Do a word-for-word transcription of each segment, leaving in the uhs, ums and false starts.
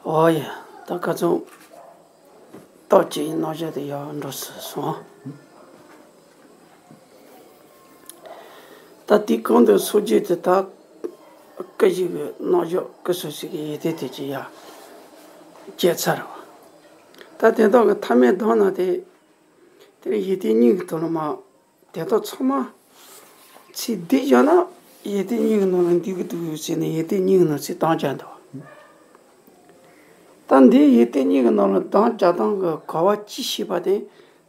ཨོ་ཡ། ད་ཁ་ཚོ་སྟོབས་ཀྱི་རྣམ་གཞག་དེ་ཡར་འགྲོ་སྲིད་སོང་། ད་དེའི་གོང་དུ་སོ་བརྒྱད་དེ་དག་སྐུ་བཞི་གི་རྣམ་གཞག་སྐུ་སོ་སོ་གི་ཡིད་བརྟན་དེ་ཅི་ཡ་བྱས་ཚར་བ། ད་དེ་དག་གི་མཐའ་མའི་གདམས་ངག་དེ་དེ་ནི་ཡིད་བརྟན་གཉིས་ཀྱི་ཐོག་ལ་མ། དེ་དག་ཚང་མ་ཚིག་འདི་བཞག་ན་ཡིད་བརྟན་གཉིས་ཀྱི་ནང་ལ་འདུས་ཀྱི་འདུག་ཟེར་ནས་ཡིད་བརྟན་གཉིས་ཀྱི་ནང་ཚིག་གདམས་བྱ་འདུག། ད་འདིའི་ཡིད་བརྟན་གཉིས་ཀྱི་ནང་ལ་གདམས་བྱ་སྟངས་ཀྱི་གོ་བ་ཅི་ཤེས་པ་དེ་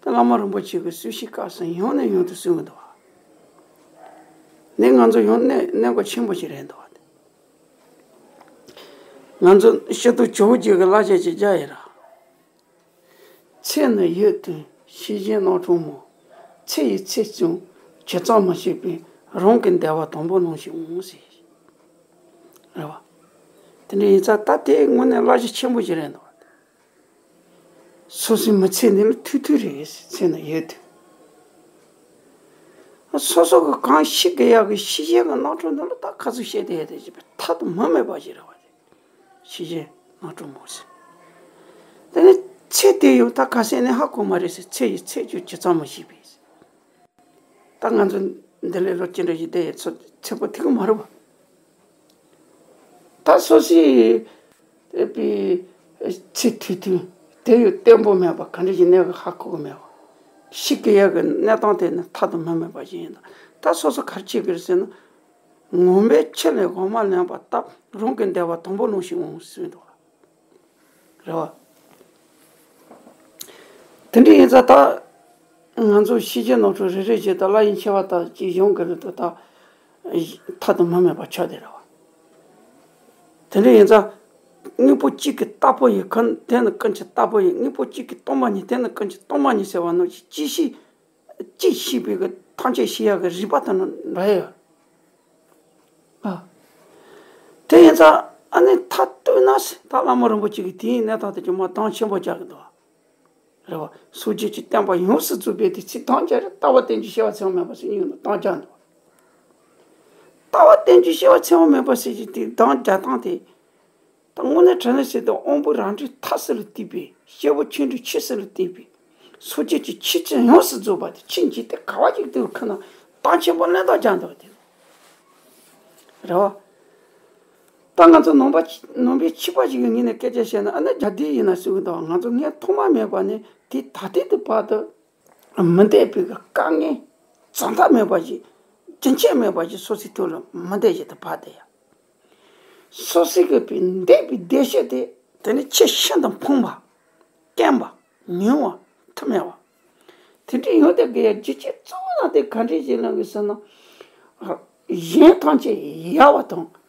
ད་བླ་མ་རིན་པོ་ཆེ་གི་གསུང་བཤད་སྐབས་སུ་ཡང་ནས་ཡང་དུ་གསུང་གི་འདུག། ནས་ང་ཚོ་ཡང་གནད་གནད་འགག་ཆེན་པོ་ཞིག་རེད་འདུག། ང་ཚོ་ཤེས་རྟོགས་ཇོ་བོ་རྗེ་གི་བསླབ་བྱ་ཅིག་རྒྱག་ཡིན་ར། ཚེ་ནི་ཡོད་དུས་ཤེས་བཞིན་རྣམ་གྲོལ་མོ། ཚེ་ཡི་ཚེ་བཙོན་ཇི་ཙམ་མི་ཤེས་པས། རང་གི་བདེ་བ་དང་པོ་ལོངས་ཤིག་འོང་ཟེར། རེད་བ། དེ་འདྲ་ཡིན་ཙང་ད་དེ་དངོས་གནས་བསླབ་བྱ་ཆེན་པོ་ཞིག་རེད་འདུག། སོ་སོའི་མི་ཚེ་འདི་ལ་ཐུག་ཐུག་རེད་ཟེར། ཚེ་ནི་ཡོད་དུས། སོ་སོ་གི་གང་ཤེས་དགོས་ཡག་གི་ཤེས་བཞིན་གྱི་རྣམ་གྲོལ་འདི་ལ་ད་ག་ཚོད་བཤད་བསྡད་ཡོད་དེ་ཞེས་པའི་མཐའ་དང་མུ་མེད་པ་ཞིག་རེད་བ། ཤེས་བཞིན་རྣམ་གྲོལ་མོ་ཟེར། དེ་ནི་ཚེ་དེ་ཡང་ད་ག་ཟེར་ནས་ཧ་གོ་མ་རེད་ཟེར། ཚེ་ཡི་ཚེ་བཅུད་ཇི་ཙམ་མི་ཤེས་པས་ཟེར། ད་ང་ཚོ་འདི་ལས་ལོ་ཅི་འདྲ་ཞིག་བསྡད་ཡོད་ཚོད་ཚོད་པོ་ཐིག་གི་མ་རེད་བ། ད་སོ་སོའི་པའི་ཚེ་དུས་དུས་དེ་ཡང་བརྟན་པོ་མེད་པ། ག་འདྲ་ཞིག་གནས་གི་ཧ་གོ་གི་མེད་བ། ཤེས་དགོས་ཡག་གི་གནས་སྟངས་དེ་ནི་མཐའ་དང་མུ་མེད་པ་ཞིག་ཡིན། ད་ད་སོ་སོ་ག་རེ་བྱེད་དགོས་རེད་ཟེར་ན། ངན་པའི་ཕྱིར་ལས་འོག་མ་ལེན་པ་ལྟར། རང་གི་བདེ་བ་དང་པོ་ལོངས་ཤིག་འོང་ཟེར་འདུག་བ། རེད་བ། དེ་འདྲ་ཡིན་ཙང་ད་ང་ཚོ་ཤེས་བྱའི་རྣམ་གྲངས་རེ་རེ་བཞིན་དུ་བླ་ཡིན་ཆེ་བ་དག་ཅིག་ཡོང་གི་རེད་འདུག། ད་མཐའ་དང་མུ་མེད་པ་ཆགས་བསྡད་རེད་བ། དེ་འདྲ་ཡིན་ཙང་དངོས་པོ་གཅིག་གི་རྟག་པ་ཡིན་ཁོ་དེ་ནི་ཀུན་གྱི་རྟག་པ་ཡིན། དངོས་པོ་གཅིག་གི་སྟོང་པ་ཉིད་དེ་ནི་ཀུན་གྱི་སྟོང་པ་ཉིད་ཟེར་བ་ནང་བཞིན། ཅི་ཤེས་ཅི་ཤེས་པའི་གི་ཐམས་ཅད་ཤེས་ཡག་གི་རིག་པ་དང་འདྲ་ཡོད། ཨ། དེ་ཡིན་ཙང་ཨ་ནི་མཐའ་གཏུགས་ན་ད་བླ་མ་རིན་པོ་ཆེ་གིས་དེའི་གནས་སྟངས་དེ་ཅུང་མ་གདམས་ཆེན་པོ་རྒྱག་གི་འདུག། རེད་བ། སངས་རྒྱས་ཀྱི་བསྟན་པ་ཡོངས་སུ་རྫོགས་པའི་དེ་ཚིག་གདམས་རྒྱག་རེད། ལྟ་བ་རྟེན་འབྱུང་སྐྱེ་བ་ཚེ་དབང་མེད་པ་ཟེར་གཉིས་ནི་གདམས་རྒྱག་འདུག། ལྟ་བ་རྟེན་འབྱུང་སྐྱེ་བ་ཚེ་དབང་མེད་པ་ཟེར་གྱི་དེ་གདམས་རྒྱག་སྟངས་དེ། ད་དངོས་གནས་དྲང་གནས་བཤད་དུས་དབང་པོ་རང་གྲོལ་ཐབས་ཟིལ་ལ་བརྟེན་པའི། སྐྱེ་བོ་ཆོས་འབྲེལ་ཆོས་ཟིལ་ལ་བརྟེན་པའི། སངས་རྒྱས་ཀྱི་ཆོས་ཚུལ་ཡོངས་སུ་རྫོགས་པ་དེ་ཆོས་འཇིག་རྟེན་ག་བ་ཅིག་ཏུ་ཁོ་ན་གདམས་ཆེན་པོ་གླེང་སྟངས་རྒྱག་འདུག་དེ་རེད་བ། ད་ང་ཚོ་ནང་པ་ནང་པའི་ཕྱུག་པ་ཞིག་གི་ངོས་ནས་སྐད་ཆ་བཤད་ན། ཨ་ནི་རྒྱ་དེ་ཡིན་ན་གསུང་གི་འདུག། ང་ཚོ་སྔོན་ཐོག་མ་མེད་པ་ནས་དེ་ད་ལྟའི་དུས་བར་དུ་མི་འདས་པའི་དཀའ་ངལ་རྫོགས་མཐའ་མེད་པ་ཞིག། རྒྱུན་ཆད་མེད་པ་ཞིག་སོ་སོའི་ཐོག་ལ་མི་འདས་ཞིག་ཏུ་བབས་ཏེ་ཡ། སོ་སོའི་གི་པའི་འདས་པའི་བདེ་གཤེགས་དེ་དེ་ནི་ཆེས་ཤིན་ཏུ་ཕོངས་པ། སྐེམ་པ། ཉུང་བ། མཐུ་མེད་པ། དེ་འདྲའི་ཡོང་དེ་གི་ཡ་རྒྱུ་རྐྱེན་གཙོ་བོ་ན་དེ་ག་འདྲའི་ཞིག་ལངས་གི་ཟེར་ན། གཞན་ཐམས་ཅད་ཡལ་བ་དང་།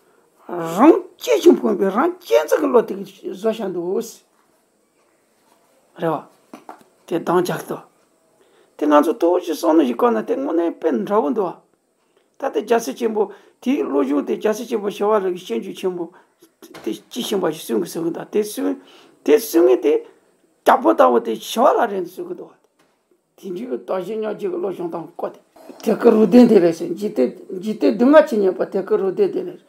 རང་གཅེས་ཤིང་ཕོངས་པའི་རང་གཅེས་འཛིན་གྱི་བློ་དེ་གིས་བཟོས་བཞག་འདུག། རེད་བ། དེ་གདམས་རྒྱག་ཏུ། དེ་ང་ཚོ་ལྟོས་ཤིག་བསམ་བློ་ཞིག་བཀོད་ན་དེ་དངོས་གནས་དཔེ་འདྲ་བོ་འདུག་བ། ད་ལྟ་རྒྱལ་སྲས་ཆེན་པོ་དེའི་བློ་སྦྱོང་དེ་རྒྱལ་སྲས་ཆེན་པོ་ཞི་བ་ལྷ་གི་སྤྱོད་འཇུག་ཆེན་པོ་དེ་ཅི་བྱིན་པ་ཞིག་གསུང་གི་གསུང་གི་འདུག། དེ་གསུང་དེ་གསུང་མཁན་དེ་རྒྱལ་པོ་ལྟ་བུ་དེ་ཞི་བ་ལྷ་རེད་འདུག་གསུང་གི་འདུག། དེ་འདྲའི་གི་དོགས་གཞི་ཉག་གཅིག་གི་བློ་སྦྱོང་སྟངས་བཀོད་དེ། དེ་ཀ་རུ་དན་དེ་ལས་ཟེར། འཇིག་རྟེན་འཇིག་རྟེན་སྡུག་བསྔལ་ཇི་སྙེད་པ་དེ་ཀ་རུ་དན་དེ་ལས།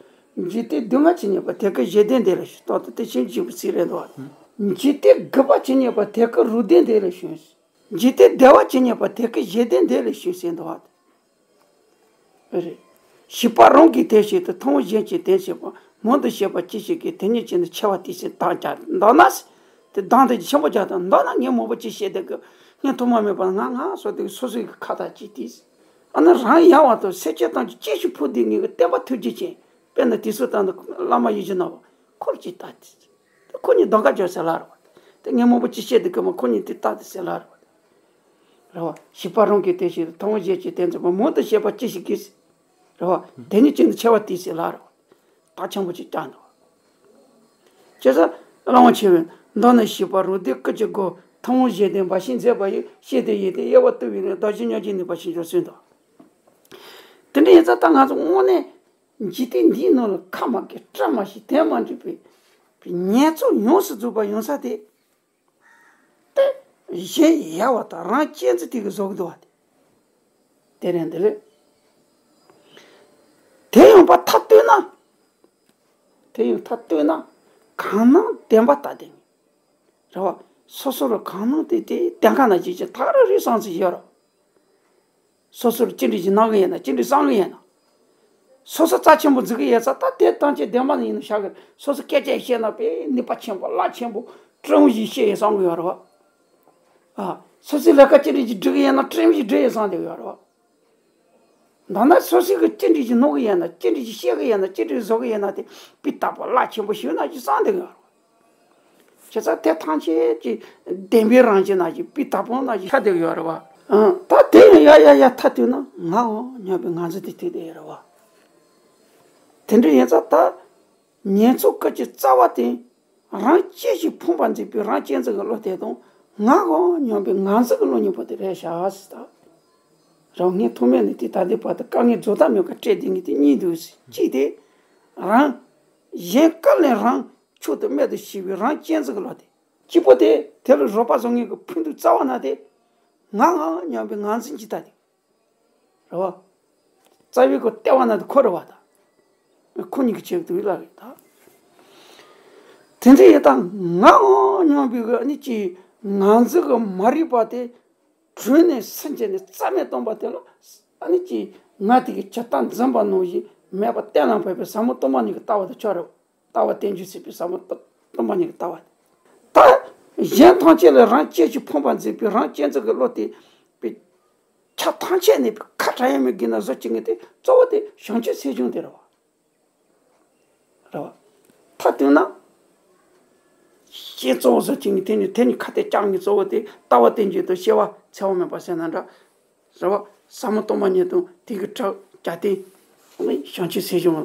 འཇིག་རྟེན་སྡུག་བསྔལ་ཇི་སྙེད་པ་དེ་ཀ་བཞེད་དོན་དེ་ལས་ཞུ། ད་ལྟ་དེ་ཤིན་ཏུ་ཅིག་པུ་ཚིག་རེད་འདུག་བ། འཇིག་རྟེན་རྒུད་པ་ཇི་སྙེད་པ་དེ་ཀ་རུ་དན་དེ་ལས་ཞུ། འཇིག་རྟེན་བདེ་བ་ཇི་སྙེད་པ་དེ་ཀ་བཞེད་དོན་དེ་ལས་ཞུ་ཟེར་འདུག་བ། རེད། ཤེས་པ་རང་གིས་དེ་བཞིན་དུ། ཐུན་མོང་གཞན་གྱིས་དེ་བྱེད་པ། མང་དུ་བྱས་པ་ཅི་ཞིག་གིས། དེ་ཉིད་ཀྱང་ནི་འཆི་བ་སྟེ་ཟེར་གདམས་རྒྱག་འདོད་ན། དེ་གདམས་དེ་ཆེན་པོ་རྒྱག་དང་འདོད་ན། ངས་མང་པོ་ཅི་བཤད་དེ་གི་ངས་ཐོག་མ་མེད་པར་ང་ང་སོ་དེ་སོ་སོའི་གི་ཁ་ཐག་ཅིག་དེས། ཨ་ནི་རང་ཡལ་བ་དང་སེམས་ཅན་ཐམས་ཅད་གཅེས་ཤིང་ཕོངས་དེ་ངེད་ཀྱི་བསྟན་པ་ཐུགས་རྗེ་ཅན། དཔེར་ན་དུས་གསུམ་དང་བླ་མ་ཡིད་བཞིན་ནོར་བུ་ཁོར་ཅིག་ལྟ་དེ། ཁོ་གཉིས་གདམས་ཀ་བྱོས་ཟེར་ལབ་རེད་བ། དེ་ངས་མང་པོ་ཅི་བཤད་དེ་གི་མ་ཁོ་གཉིས་དེ་ལྟ་དེ་ཟེར་ལབ་རེད་བ། རེད་བ། ཤེས་པ་རང་གིས་དེ་བཞིན་དུ། ཐུན་མོང་གཞན་གྱིས་དེ་མཛད་པ། མང་དུ་བྱས་པ་ཅི་ཞིག་གིས། རེད་བ། དེ་ཉིད་ཀྱང་ནི་འཆི་བ་སྟེ་ཟེར་ལབ་རེད་བ། རྟགས་ཆེན་པོ་ཅིག་བཀྲམ་འདུག། བྱས་ཙང་བླ་མ་ཆེ་བས། མདོར་ན་ཤེས་པ་རང་དོན་སྐུ་གཅིག་གོ། ཐུན་མོང་གཞན་དོན་འབའ་ཞིག་མཛད་པ་ཡི། ཤེས་དོན་ཡིད་དོན་དབྱེ་བ་དུལ་བའི་ངང་། གདོན་བཞི་ཉོན་ཅིང་ནུབ་པར་ཤེས་འགྱུར་གསུངས་འདུག། དེ་འདྲ་ཡིན་ཙང་ད་ང་ཚོ་དངོས་གནས་འཇིག་རྟེན་འདིའི་ནང་ལ་ཁ་མ་གི་སྐྲ་མ་ཤིང་དོན་མ་འགྲུབ་པའི་ཉེས་ཚབས་ཡོངས་སུ་རྫོགས་པ་ཡོང་ས་དེ། དེ་གཞན་ཡལ་བ་དང་རང་གཅེས་འཛིན་དེ་གིས་བཟོ་གི་འདུག་བ། དེ་དེ་རེད་འདི་རེད། དེ་ཡང་པ་མཐའ་གཏུགས་ན། དེ་ཡང་མཐའ་གཏུགས་ན། གང་སྣང་བདེན་པ་ལྟ་དེ། རེད་བ། སོ་སོ་ལ་གང་སྣང་དེ་དེ་བདེན་ཁ་ན་ཅིག་ཅིག་ཐག་རིང་རིང་སང་ཅིག་ཡོད་རེད། སོ་སོར་ཅི་འདྲ་ཞིག་གནང་གི་ཡིན་ན། ཅི་འདྲ་བསམ་གི་ཡིན་ན། སོ་སོ་རྩ་ཆེན་པོ་འཛིན་གི་ཡོད་ས་ད་དེ་ཐམས་ཅད་བདེན་པ་ནི་ཡིན་ནོ་བཞག་གི། སོ་སོ་སྐད་ཆ་བཤད་ན་དཔེ་ནུས་པ་ཆེན་པོ་རླབས་ཆེན་པོ་སྤྲང་བོ་ཞིག་བཤད་ཡོད་བསམ་གི་ཡོད་རེད་བ། ཨ། སོ་སོའི་ལས་ཀ་ཅི་འདྲ་ཞིག་སྒྲུབ་གི་ཡིན་ན་སྤྲང་བོ་ཞིག་སྒྲུབ་ཡོད་བསམ་བསྡད་གི་ཡོད་རེད་བ། མདོར་ན་སོ་སོ་གི་ཅི་འདྲ་ཞིག་གནང་གི་ཡིན་ན། ཅི་འདྲ་ཞིག་བཤད་གི་ཡིན་ན། ཅི་འདྲ་བཟོ་གི་ཡིན་ན་དེ་སྤུས་དག་པོ་རླབས་ཆེན་པོ་ཞིག་ན་ཅིག་བསམ་བསྡད་གི་ཡོད་རེད་བ། བྱས་ཙང་དེ་ཐམས་ཅད་ཀྱི་བདེན་པའི་རང་བཞིན་ན་ཞིག་སྤུས་དག་པོ་ན་ཞིག་ཆགས་བསྡད་ཡོད་རེད་བ། ཨང་། ད་དེ་ཡང་ཡ་ཡ་ཡ་མཐའ་གཏུགས་ན་ང་འོ་སྙམ་པའི་ངང་ཚུལ་དེ་ཐུག་བསྡད་ཡོད་རེད་བ། དེ་འདྲ་ཡིན་ཙང་ད་ཉན་ཚོགས་སྐབས་ཀྱི་རྩ་བ་དེ་རང་གཅེས་ཤིང་ཕོངས་པར་འཛིན་པའི་རང་གཅེས་འཛིན་གྱི་བློ་དེ་དང་། ང་འོ་སྙམ་པའི་ངང་འཛིན་གྱི་བློ་གཉིས་པོ་དེ་རེད་བཞག་ཟེར། ད་རང་ངས་ཐོག་མེད་ནས་དེ་ད་ལྟའི་བར་དུ་དཀའ་ངལ་རྫོགས་མཐའ་མེད་པ་སྤྲད་བསྡད་མཁན་དེ་གཉིས་འདུག་ཟེར། གཅིག་དེ་རང་གཞན་བཀའ་ལས་རང་མཆོག་ཏུ་རྨད་དུ་བྱས་པའི་རང་གཅེས་འཛིན་གྱི་བློ་དེ། གཅིག་པོ་དེ་དེ་ལ་རོགས་པ་བཟོ་མཁན་གྱི་ཕན་ཐོགས་རྩ་བ་ན་དེ་ང་ང་སྙམ་པའི་ངང་འཛིན་གྱི་ལྟ་དེ་རེད་བ། རྩ་བའི་གོ་ལྟེ་བ་ན་དེ་ཁོ་རེད་བ། ད་ཁོ་གཉིས་ཀྱི་ཆེད་དུ་ལ་རེད་ད། དེ་འདྲ་ཡིན་ད་ང་ང་སྙམ་པའི་གི་ནི་ཅི་ངང་འཛིན་གྱི་མ་རིག་པ་དེ་གྲོལ་ནས་སེམས་ཅན་ནི་རྩ་མེད་སྟོང་པ་དེ་ལ། ཨ་ནི་ཅི་ང་དེ་གི་ཇི་ལྟར་འཛིན་པ་ནང་བཞིན་མེད་པ་གཏན་ལ་འབེབས་པའི་ཟབ་མོ་སྟོང་པ་ཉིད་ཀྱི་ལྟ་བ་དེ་ཆོག་རེད། ལྟ་བ་རྟེན་འབྱུང་ཟད་པའི་ཟབ་མོ་སྟོང་པ་ཉིད་ཀྱི་ལྟ་བ་དེ། ད་གཞན་ཐམས་ཅད་ལ་རང་གཅེས་ཤིང་ཕོངས་པར་འཛིན་པའི་རང་གཅེས་འཛིན་གྱི་བློ་དེ་པའི་ཆ་ཐམས་ཅད་ནས་ཁ་བྲལ་ཡ་མེད་གི་ན་བཟོ་བྱེད་མཁན་དེ་གཙོ་བོ་དེ་བྱང་ཆུབ་སེམས་བྱུང་དེ་རེད་བ། རེད་བ། མཐའ་གཏུགས་ན། གཞན་གཙོ་བོ་བཟོ་བྱེད་མཁན་དེ་ནི་དེ་ནི་ཁ་གཏད་བཅག་མཁན་གཙོ་བོ་དེ་ལྟ་བ་རྟེན་འབྱུང་དང་སྐྱེ་བ་འཚེ་བ་མེད་པ་ཟེར་ན་འདྲ། རེད་བ། ཟབ་མོ་སྟོང་པ་ཉིད་དང་དེ་གི་ཕྲད་རྒྱབ་རྟེན། བྱང་ཆུབ་སེམས་བྱུང་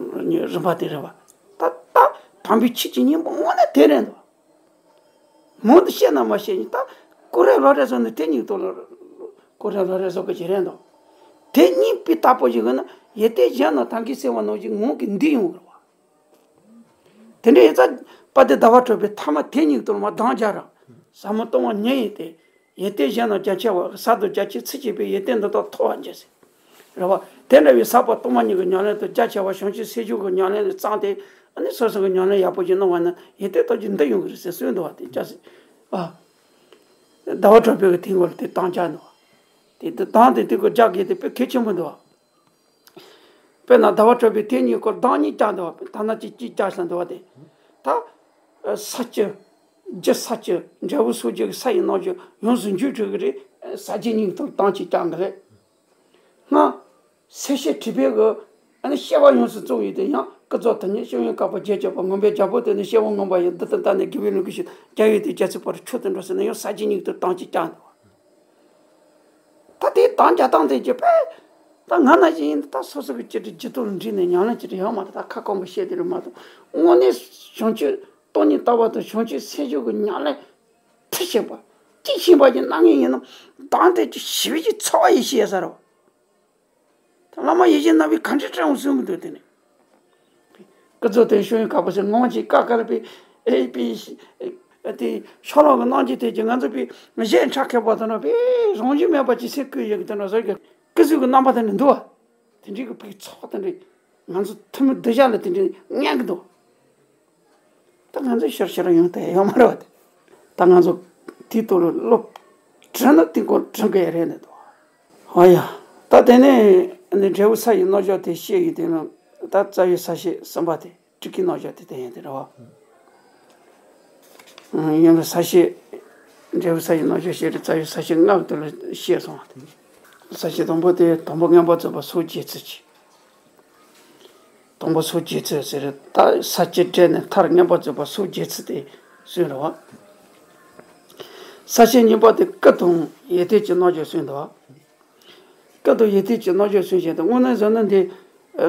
རིམ་པ་དེ་རེད་བ། ད་ད་དམ་པའི་ཆོས་ཀྱི་སྙིང་པོ་དངོས་གནས་དེ་རེད་འདུག་མང་དུ་བཤད་ན་མ་བཤད་ཀྱི་ད་ཀོ་རེ་ལོ་རེ་བཟོ་ནས་དེ་གཉིས་ཐོག་ལ་ཀོ་རེ་ལོ་རེ་བཟོ་གི་ཅི་རེད་འདུག་དེ་གཉིས་སྤུས་དག་པོ་ཞིག་ཡོད་ན་ཡོན་ཏན་གཞན་རྣམས་ཐབས་མཁས་གསལ་བ་ནང་བཞིན་ངང་གིས་འདུས་ཡོང་གི་རེད་བ། དེ་འདྲ་ཡིན་ཙང་དཔལ་ལྡན་ཟླ་བ་གྲགས་པས་ཐ་མ་དེ་གཉིས་ཐོག་ལ་མ་གདངས་རྒྱག་ར། ཟབ་མོ་སྟོང་པ་ཉིད་ཡིན་ཏེ། ཡོན་ཏན་གཞན་རྣམས་རྒྱ་ཆེ་བ། ཟབ་དང་རྒྱ་ཆེའི་ཚུལ་བྱེད་པའི་ཡོན་ཏན་འདི་དག་ཐོབ་པར་འགྱུར་ཟེར། རེད་བ། དེ་འདྲ་བའི་ཟབ་པ་སྟོང་པ་ཉིད་ཀྱི་ཉམས་ལེན་དང་རྒྱ་ཆེ་བ་བྱང་ཆུབ་སེམས་བྱུང་གི་ཉམས་ལེན་ལ་བརྩམས་ཏེ། ཨ་ནི་སོ་སོ་གི་ཉམས་ལེན་ཡག་པོ་ཞིག་གནང་བ་ན་ཡོན་ཏན་ཐོབ་ཀྱི་འདི་ཡོང་གི་རེད་ཟེར་གསུངས་འདུག་བ། དེ་ཅག་ཟེར། ཨ། ཟླ་བ་གྲགས་པའི་གི་དེ་སྐོར་དེ་གདངས་རྒྱག་འདུག་བ། དེ་དེ་གདངས་དེ་དེ་སྐོར་རྒྱག་དགོས་དེ་དཔེ་གལ་ཆེན་པོ་འདུག་བ། དཔེར་ན་ཟླ་བ་གྲགས་པས་དེ་གཉིས་སྐོར་གདངས་གཉིས་བརྒྱབ་འདུག་བ། ཐ་ན་གཅིག་གཅིག་བརྒྱབ་ཟིན་འདུག་བ། དེ་ད་ས་བཅུ། རྒྱུ་ས་བཅུ། འབྲས་བུ་སོ་བརྒྱད་ཀྱི་ས་ཡི་རྣལ་འབྱོར་ཡོངས་སུ་འཇུག་གྲོལ་གྱི་རེད། ས་བཅུ་གཉིས་ཐོག་གདངས་གཅིག་བརྒྱབ་འདུག་ལེ། ལྔ། སེམས་བསྐྱེད་དྲི་བའི་གི་ཨ་ནི་བཤད་པ་ཡོངས་སུ་རྫོགས་ཡོད་དེ་ཡང་ཀུན་རྫོབ་ཐ་སྙད་སྤྱོད་ཡོན་བཀག་པ་བརྒྱད་བརྗོད་པ་མངོན་པའི་རྒྱལ་པོ་དེ་ནི་སྐྱེ་བོ་མངོན་པ་ཡི་འདི་དང་ད་ནི་དགེ་བའི་ལུས་ཀྱི་ཕྱིར་རྒྱལ་བའི་དེ་རྒྱལ་ཚིག་པར་ཆོས་དུ་འགྲོ་ཟེར་ན་ཡང་ས་བཅུ་གཉིས་ཐོག་གདངས་གཅིག་བརྒྱབ་འདུག་ད་དེའི་གདངས་རྒྱག་སྟངས་དེ་རྒྱུ་པས། ད་ང་ན་བཞིན་ཡིན་ད་སོ་སོ་གི་ཅི་དྲི་ཇི་ལྟར་འདྲི་ནས་ཉམས་ལེན་ཅི་དྲི་ཡོད་མ་རེད། ད་ཁ་སྐོང་གི་བཤད་དེ་རེད་མ་གཏོགས་དངོས་གནས་བྱང་ཆུབ་སྟོང་ཉིད་ལྟ་བ་དང་བྱང་ཆུབ་སེམས་བྱུང་གི་ཉམས་ལེན་མཐར་ཕྱིན་པ་དཀྲིས་ཕྱིན་པ་ཅིག་གནང་མཁན་ཡིན་ན་གདངས་དེ་ཅི་ཞི་བའི་ཅི་ཚོར་བ་ཡིན་ཤེས་ས་རེད། ད་བླ་མ་ཡིད་བཞིན་ནོར་བུས་ག་འདྲའི་དྲན་འོང་གསུང་གི་འདུག་དེ་ནས། ཀུན་རྫོབ་ཐ་སྙད་སྤྱོད་ཡོན་བཀག་པ་ཟེར་ངོ་མ་ཅིག་བཀག་བཀག་པའི་ཨེ་པའི་དེ་ཤོ་ལོ་གི་རྣམ་འགྱུར་དེ་ཀྱི་ང་ཚོ་པའི་གཞས་འཁྲབ་མཁས་པ་དེ་ནོ་པའི་རང་བཞིན་མེད་པ་ཅིག་སེམས་བསྐུལ་ཡོད་གི་དེ་ནོ་ཟེར་གི་ཀུན་རྫོབ་ཀྱི་རྣམ་པ་དེ་ནི་འདུག་བ། དེ་འདྲའི་གི་ཕུགས་ཚོགས་དེ་འདྲའི་ང་ཚོ་ཐུན་མོང་སྡུག་ཅག་ལ་དེ་འདྲའི་ངན་གི་འདུག་ད་ང་ཚོ་ཤར་ཤར་ཡོང་ཐལ་ཡོད་མ་རེད་བ། དེ་ད་ང་ཚོ་དེའི་ཐོག་ལ་སློབ་དྲན་ན་དེ་སྐོར་དྲན་གི་ཡ་རེད་ནས་འདུག་ཨ་ཡ། ད་དེ་ནས་ནི་འབྲས་བུ་ས་ཡི་རྣལ་འབྱོར་དེ་བཤད་ཡི་དེ་ནི་ད་རྩ་བའི་ས་བཅད་གསུམ་པ་དེ་སྤྲུལ་སྐུའི་རྣལ་འབྱོར་དེ་དེ་ཡིན་དེ་རེད་བ། ཡིན་ལ་ས་བཅད། འབྲས་བུ་ས་ཡི་རྣལ་འབྱོར་བཤད་དེ་རྩ་བའི་ས་བཅད་ལྔ་དེ་ལ་བཤད་སོང་བ་དེ། ས་བཅད་དང་པོ་དེ་དང་པོ་མངོན་པར་རྫོགས་པ་སངས་རྒྱས་ཚུལ་གྱི། དང་པོ་སངས་རྒྱས་ཚུལ་ཟེར་ད་ས་བཅད་སྦྲེལ་ནས་མཐར་མངོན་པར་རྫོགས་པ་སངས་རྒྱས་ཚུལ་དེ་གསུངས་རེད་བ། ས་བཅད་གཉིས་པ་དེ་སྐུ་དང་ཡོན་ཏན་གྱི་རྣལ་འབྱོར་གསུངས་འདུག་བ། སྐུ་དང་ཡོན་ཏན་གྱི་རྣལ་འབྱོར་གསུངས་བཞིན་དུ་དངོས་གནས་བཟོ་ན་འདི་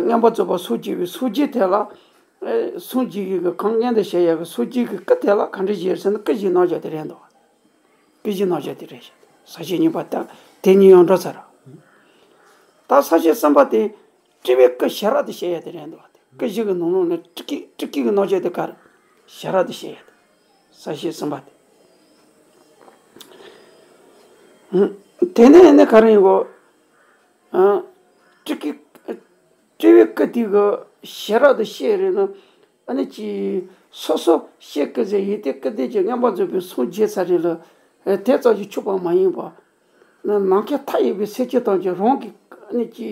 མངོན་པར་རྫོགས་པ་སངས་རྒྱས་པའི་སངས་རྒྱས་དེ་ལ་སངས་རྒྱས་ཀྱི་གང་སྔོན་དུ་བཤད་ཡག་གི་སངས་རྒྱས་ཀྱི་སྐུ་དེ་ལ་ག་འདྲ་བཞེད་ཟེར་ན་སྐུ་བཞིའི་རྣལ་འབྱོར་དེ་རེད་འདུག་སྐུ་བཞིའི་རྣལ་འབྱོར་དེ་རེད་ཤག་ས་བཅད་གཉིས་པ་དང་དེ་གཉིས་ཡང་འགྲོ་ཚར། ད་ས་བཅད་གསུམ་པ་དེ་སྤྲུལ་པའི་སྐུ་ཞལ་རབ་ཏུ་བཤད་ཡ་དེ་རེད་འདུག་སྐུ་བཞི་གི་ནང་ལོགས་ནས་སྤྲུལ་སྐུའི་སྤྲུལ་སྐུའི་རྣལ་འབྱོར་དེ་ག་རེ་ཞལ་རབ་ཏུ་བཤད་ཡ་དེ་ས་བཅད་གསུམ་པ་དེ། དེ་ནས་ནི་ག་རེ་ཡིན་གོ་སྤྲུལ་སྐུའི་སྤྲུལ་པའི་སྐུ་དེ་གི་ཞལ་རབ་ཏུ་བཤད་རེད་ན། ཨ་ནི་ཅི། སོ་སོ་ཤེས་ཀི་ཟེར་ཡིན་ཏེ་ཀི་ལྡན་གྱི་མངོན་པར་རྫོགས་པའི་སངས་རྒྱས་ས་རེད་ལ། དེ་ཙམ་གྱིས་ཆོག་པ་མ་ཡིན་པ། ནམ་མཁའི་མཐའ་ཡས་པའི་སེམས་ཅན་ཐམས་ཅད་རང་གི་ཨ་ནི་ཅི།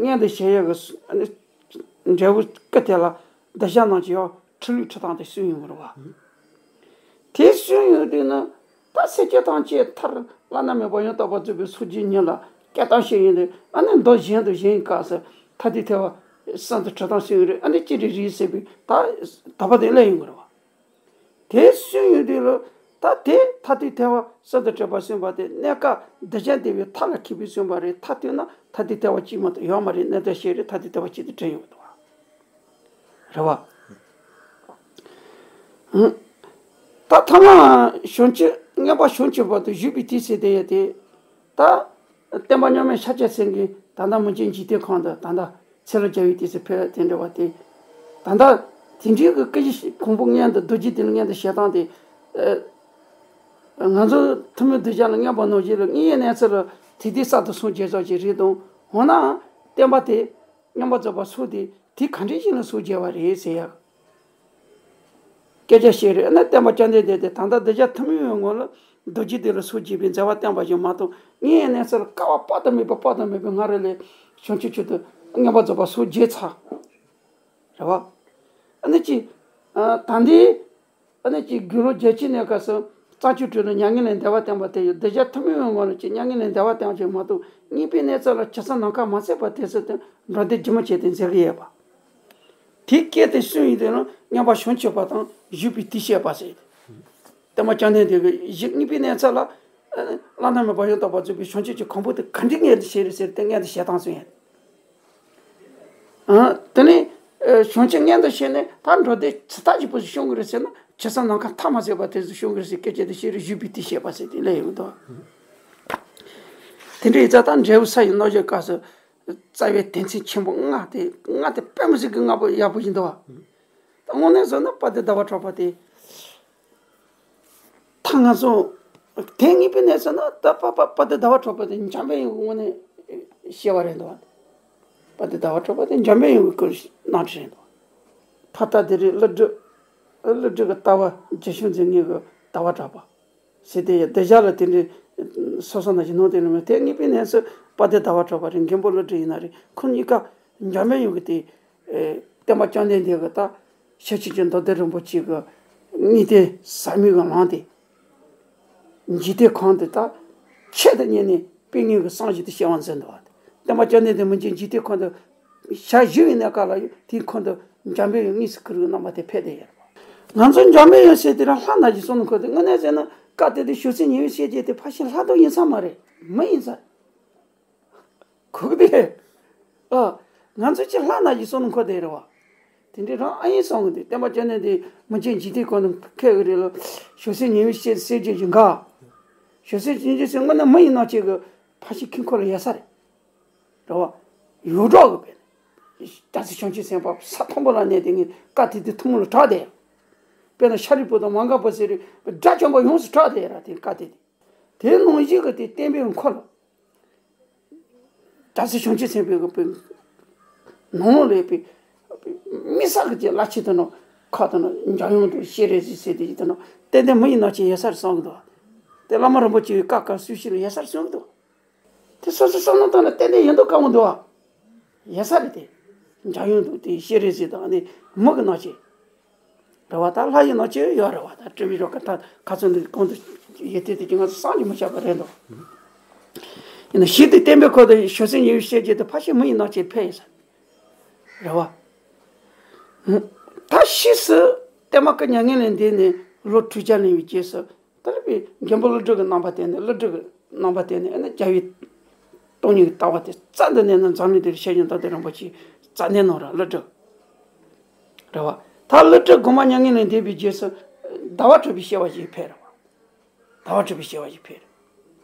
མངལ་དུ་བྱེད་ཡས་ཀྱི་ཨ་ནི་འབྲས་བུ་ཀི་དེ་ལ་གདུལ་བྱ་རྣམས་ཀྱི་ཡང་ཁྲིད་ལུགས་ཁྲིད་སྟངས་དེ་གསུངས་ཡོང་གི་རེད་བ། དེ་གསུངས་ཡོང་དུས་ན། ད་སེམས་ཅན་ཐམས་ཅད་མཐར་བླ་ན་མེད་པ་ཡང་དག་པར་རྫོགས་པའི་སངས་རྒྱས་ཉིད་ལ་སྐྱེལ་བཏང་བྱས་ཡོང་དུས། ཨ་ནི་མདོ་གཞན་དུ་གཞན་གྱི་སྐབས་སུ་ཐ་དད་ཐལ་བ་གསུམ་དུ་འཁྲུལ་སྟངས་གསུངས་ཡོད་རེད། ཨ་ནི་ཅི་རེད་རེད་ཟེར་བའི་ད་དོགས་པ་དེ་སླེབས་ཡོང་གི་རེད་བ། དེ་གསུངས་ཡོང་དུས་ལ། ད་དེ་ཐ་དད་ཐལ་བ་གསུམ་དུ་འཁྲུལ་པ་གསུངས་པ་དེ་གནས་སྐབས་གདུལ་བྱ་བདེ་བའི་མཐའ་ལ་ཁེལ་བའི་གསུངས་པ་རེད། མཐར་ཐུག་ན་ཐ་དད་ཐལ་བ་གཅིག་མ་གཏོགས་ཡོད་མ་རེད། གནས་སྐབས་ཤིག་རེད་ཐ་དད་ཐལ་བ་གཅིག་ཏུ་འཁྲུལ་ཡོང་གི་འདུག་བ། རེད་བ། ད་ཐ་མ་བྱང་ཆུབ་མངོན་པ་བྱང་ཆུབ་བར་དུ་བཞུགས་པའི་དུས་ཚོད་དེ་ཡ་དེ། ད་བསྟན་པ་མཉམ་མེད་ཤཱཀྱ་སེང་གེ་ད་ལྟ་མི་མཇེད་འཇིག་རྟེན་ཁམས་དུ་ད་ལྟ་ཚེ་ལོ་བརྒྱ་ཡི་དུས་སུ་ཕེབས་དེ་འདྲ་བ་དེ། ད་ལྟ་དེ་འདྲའི་གི་སྐད་ཆ་གོང་བུ་མངོན་དུ་རྡོ་རྗེ་དེ་ལ་མངོན་དུ་བྱེད་སྟངས་དེ། ང་ཚོ་ཐུན་མོང་གདུལ་བྱ་ལ་མངོན་པར་རྣམ་འབྱེད་ལ་དངོས་ཡོད་གནས་ཚུལ་ལ་དེ་དུས་གསར་དུ་སངས་རྒྱས་ཙམ་ཅིག་རེད་དང་། འོ་ན་བསྟན་པ་དེ་མངོན་པར་རྫོགས་པ་སོགས་དེ་དུས་ག་འདྲ་ཞིག་ལ་སངས་རྒྱས་པ་རེད་ཟེར་ཡ། སྐད་ཆ་བཤད་རེད། ཨ་ནི་བསྟན་པ་བཅོམ་ལྡན་འདས་དེ་ད་ལྟ་གདུལ་བྱ་ཐུན་མོང་བའི་ངོ་ལ་རྡོ་རྗེ་གདན་ལ་སངས་རྒྱས་པའི་མཛད་པ་བསྟན་པ་ཞིག་མ་གཏོགས། དངོས་ཡོད་གནས་ཚུལ་ལ་སྐལ་བ་དཔག་ཏུ་མེད་པ་དཔག་ཏུ་མེད་པའི་སྔ་རོལ་ལ་བྱང་ཆུབ་མཆོག་ཏུ་མངོན་པར་རྫོགས་པ་སངས་རྒྱས་ཚར། རེད་བ། ཨ་ནི་ཅི། ད་འདི། ཨ་ནི་ཅི་དགུང་ལོ་བརྒྱད་ཅུ་ནས་སྐབས་སུ་རྩྭ་མཆོག་སྤྲུལ་ནས་མྱ་ངན་ལས་འདས་པ་བསྟན་པ་དེ་ཡང་གདུལ་བྱ་ཐུན་མོང་བའི་ངོ་ལ་ཅི་མྱ་ངན་ལས་འདས་པ་བསྟན་པ་ཅིག་མ་གཏོགས། དངོས་པོའི་གནས་ཚུལ་ལ་ཇི་ལྟར་ནམ་མཁའ་མ་ཟད་པ་དེ་ཚོ་དེ་འགྲོ་འདི་སྒྱུ་མ་བྱས་ཏེ་མཛད་ཀྱི་ཡོད་པ། དེ་སྐད་དེ་གསུངས་ཡོང་དུས་ན་མངོན་པ་བྱང་ཆུབ་པ་དང་བཞུགས་པའི་དུས་བཤད་པ་ཟེར། བསྟན་པ་བཅོམ་ལྡན་འདས་ཀྱིས་གཞི་དངོས་པོའི་གནས་ཚུལ་ལ། བླ་ན་མེད་པ་ཡང་དག་པར་རྫོགས་པའི་བྱང་ཆུབ་ཀྱི་གོ་འཕང་དེ་ག་འདྲའི་མངོན་དུ་བྱས་རེད་ཟེར་ཏེ་མངོན་དུ་བྱེད་སྟངས་གསུངས་ཡོད། དེ་ནས་བྱང་ཆུབ་མངོན་དུ་བྱས་ནས་ད་འགྲོ་འདི་ཇི་ལྟ་ཇི་སྲིད་དུ་བྱུང་གི་རེད་ཟེར་ན། ཇི་སྲིད་ནམ་མཁའ་མཐའ་མ་ཟད་པ་དེ་ཚོ་བྱུང་གི་རེད་ཟེར་སྐད་ཆ་དེ་བཤད་རེད། བཞུགས་པའི་དུས་བཤད་པ་ཟེར་དེ་ལས་ཡོང་འདུག་དེ་འདྲའི་ཡིན་ཙང་ད་འབྲས་བུ་ས་ཡི་རྣམ་འབྱེད་སྐབས་སུ་རྩ་བའི་དོན་ཚན་ཆེན་པོ་ལྔ་དེ། ལྔ་དེ་དཔེ་མི་སྲིད་ཀྱི་ལྔ་པོ་ཡག་པོ་ཡིན་འདུག་ད་དངོས་གནས་བཟོ་ན་དཔལ་ལྡན་ཟླ་བ་གྲགས་པ་དེ། ད་ང་ཚོ་དེ་ངེས་པའི་གནས་ཚུལ་ན་ད་པ་པ་པ་དེ་ཟླ་བ་གྲགས་པ་དེ་འཇམ་དཔལ་དབྱངས་ཀྱི་དངོས་གནས་བཤད་པ་རེད་འདུག་པ་དེ་ཟླ་བ་གྲགས་པ་དེ་འཇམ་དཔལ་དབྱངས་ཀྱི་སྐུ་རྣམ་འཕྲུལ་རེད་འདུག་ཕ་མཐའ་དེ་རིང་ཀླུ་སྒྲུབ། ཀླུ་སྒྲུབ་ཀྱི་ལྟ་བ་རྒྱ་གཞུང་འཛིན་མཁན་གྱི་ཟླ་བ་གྲགས་པ་ཟེར་དེ་ཡ། གདུལ་བྱ་ལ་དེ་འདྲའི་སོ་སོ་ན་ཞིག་ནང་དེ་ལ་མེད། དེ་ངེས་པའི་གནས་ཚུལ་པ་དེ་ཟླ་བ་གྲགས་པ་རེད། མགོན་པོ་ཀླུ་སྒྲུབ་ཡིན་ན་རེད། ཁོ་གཉིས་ཀ་འཇམ་དཔལ་དབྱངས་ཀྱི་དེ། བསྟན་པ་བཅོམ་ལྡན་འདས་ཀྱི་ད་ཤེར་ཕྱིན་གྱི་མདོ་སྡེ་རིན་པོ་ཆེ་གི་དངོས་བསྟན་ཟབ་མོའི་གི་ལམ་དེ། འཇིག་རྟེན་ཁམས་དེ་ད་ཆེད་དུ་གཉེར་ནས་དཔེ་ངན་གྱི་བསམ་གཞིག་དེ་བྱེད་པ་མཛད་འདུག་པ། བསྟན་པ་བཅོམ་ལྡན་འདས་མི་མཇལ་འཇིག་རྟེན་ཁམས་དུ་ཞལ་བཞུགས་པའི་གནས་སྐབས་ལ་དེའི་ཁམས་དུ་འཇམ་དཔལ་དབྱངས་དངོས་སུ་གུ་རུའི་རྣམ་པ་དེ་ཕེབས་བསྡད་ཡོད་རེད་པ། ང་ཚོ་འཇམ་དཔལ་དབྱངས་ཟེར་དེ་རང་ལྷ་ན་བཞིན་བསམ་བློ་འཁོར་དེ། དངོས་གནས་ཟེར་ན་སྐབས་དེ་དུས་བྱང་སེམས་ཉི་འོད་ཤེལ་གྱི་དེ་ཕ་ཤི་ལྷ་དང་ཡིན་ས་མ་རེད། མི་ཡིན་ས། གོ་གི་དེ། ཨ། ང་ཚོ་ཅི་ལྷ་ན་བཞིན་བསམ་བློ་འཁོར་བསྡད་རེད་པ། དེ་འདྲའི་རང་ཨ་ཡིན་བསམ་གི་འདུག་བསྟན་པ་བཅོམ་ལྡན་འདས་མི་མཇལ་འཇིག་རྟེན་ཁམས་དུ་ཕེབས་གི་རེད་ལ། བྱང་སེམས་ཉི་འོད་ཤེལ་ཤེལ་གྱི་ཞིང་ཁ། བྱང་སེམས་ཉི་འོད་ཤེལ་དངོས་གནས་མི་ཡི་རྣམ་ཅན་གྱི་ཕ་ཤི་ཁྱིམ་འཁོར་ལ་ཡོད་ས་རེད། རེད་པ། ཡོངས་གྲགས་ཀྱི་དཔེ། རྒྱལ་སྲས་བྱང་ཆུབ་སེམས་དཔའ་ས་མཐོན་པོ་ལ་གནས་དེ་ངས་བཀའ་དེ་དུས་ཐུན་མོང་ལ་གྲགས་བསྡད། དཔེར་ན་ཤཱ་རིའི་བུ་དང་མ་འགགས་པ་ཟེར་བའི་དགྲ་བཅོམ་པ་ཡོངས་སུ་གྲགས་བསྡད་ར་དེ་བཀའ་དེ་དེ། དེའི་ནང་བཞིན་གྱི་དེ་བསྟན་པའི་འཁོར་ལོ། རྒྱལ་སྲས་བྱང་ཆུབ་སེམས་དཔའི་གི་ནང་ལོགས་ལ་ཡོད་པའི་དམིགས་བསལ་གྱི་བླ་ཆེན་དེ་ནང་ཁ་དེ་ནང་འཇམ་དབྱངས་དང་སྤྱན་རས་གཟིགས་ཟེར་དེ་ཡི་དེ་ནང་ཏན་ཏན་མི་ཡི་རྣམ་ཅན་ཡོད་ས་རེད་བསམ་གི་འདུག་དེ་བླ་མ་རིན་པོ་ཆེའི་བཀའ་བཀའ་སྲུང་ཞིག་ལ་ཡོད་ས་རེད་བསམ་གི་འདུག་དེ་སོ་སོ་བསམ་བློ་བཏང་ན་ཏན་ཏན་ཡིན་མདོག་ཁ་པོ་འདུག་པ། ཡོད་ས་རེད་དེ། འཇམ་དབྱངས་དང་དེ་སྤྱན་རས་གཟིགས་དང་ནི་མི་གི་རྣམ་ཅན། རེད་པ། ད་ལྷ་ཡི་རྣམ་ཅན་ཡོད་རེད་པ། ད་སྤྲུལ་པའི་རོ་ཁ་ད་ཁ་ཚོན་འདི་གོང་དུ་ཡོད་དེ་དེ་ཀྱི་ང་ཚོ་བསམ་གྱིས་མི་ཁྱབ་པ་རེད་འདུག་ཡིན་ན་ཞིག་དེ་བསྟན་པའི་འཁོར་དུ་བྱང་སེམས་ཉི་འོད་ཤེལ་གྱི་དེ་ཕ་ཤི་མི་ཡི་རྣམ་ཅན་ཕེབས་ཡོད་ས་རེད་པ། ད་ཕྱིས་སུ་བསྟན་པ་ཀུན་མྱ་ངན་ལས་འདས་ནས་ལོ་དྲུག་བརྒྱ་ལོན་པའི་རྗེས་སུ། ད་ལྟ་བའི་མགོན་པོ་ཀླུ་སྒྲུབ་ཀྱི་རྣམ་པ་དེ་ནི། ཀླུ་སྒྲུབ་ཀྱི་རྣམ་པ་དེ་ནི་ཨ་ནི་རྒྱལ་བའི་སྟོང་ཉིད་ཀྱི་ལྟ་བ་དེ་རྩ་འདི་ནས་ནི་འཛམ་གླིང་འདིར་ཤེར་ཕྱིན་མདོ་སྡེ་རིན་པོ་ཆེས་རྩ་ནས་གནང་ར། ཀླུ་སྒྲུབ་རེད་པ། ད་ཀླུ་སྒྲུབ་དགོངས་པ་མྱ་ངན་ལས་འདས་པའི་རྗེས་སུ་ཟླ་བ་གྲགས་པའི་སྐྱེ་བ་ཞིག་ཕེབས་རེད་པ། ཟླ་བ་གྲགས་པའི་སྐྱེ་བ་ཞིག་ཕེབས་རེད།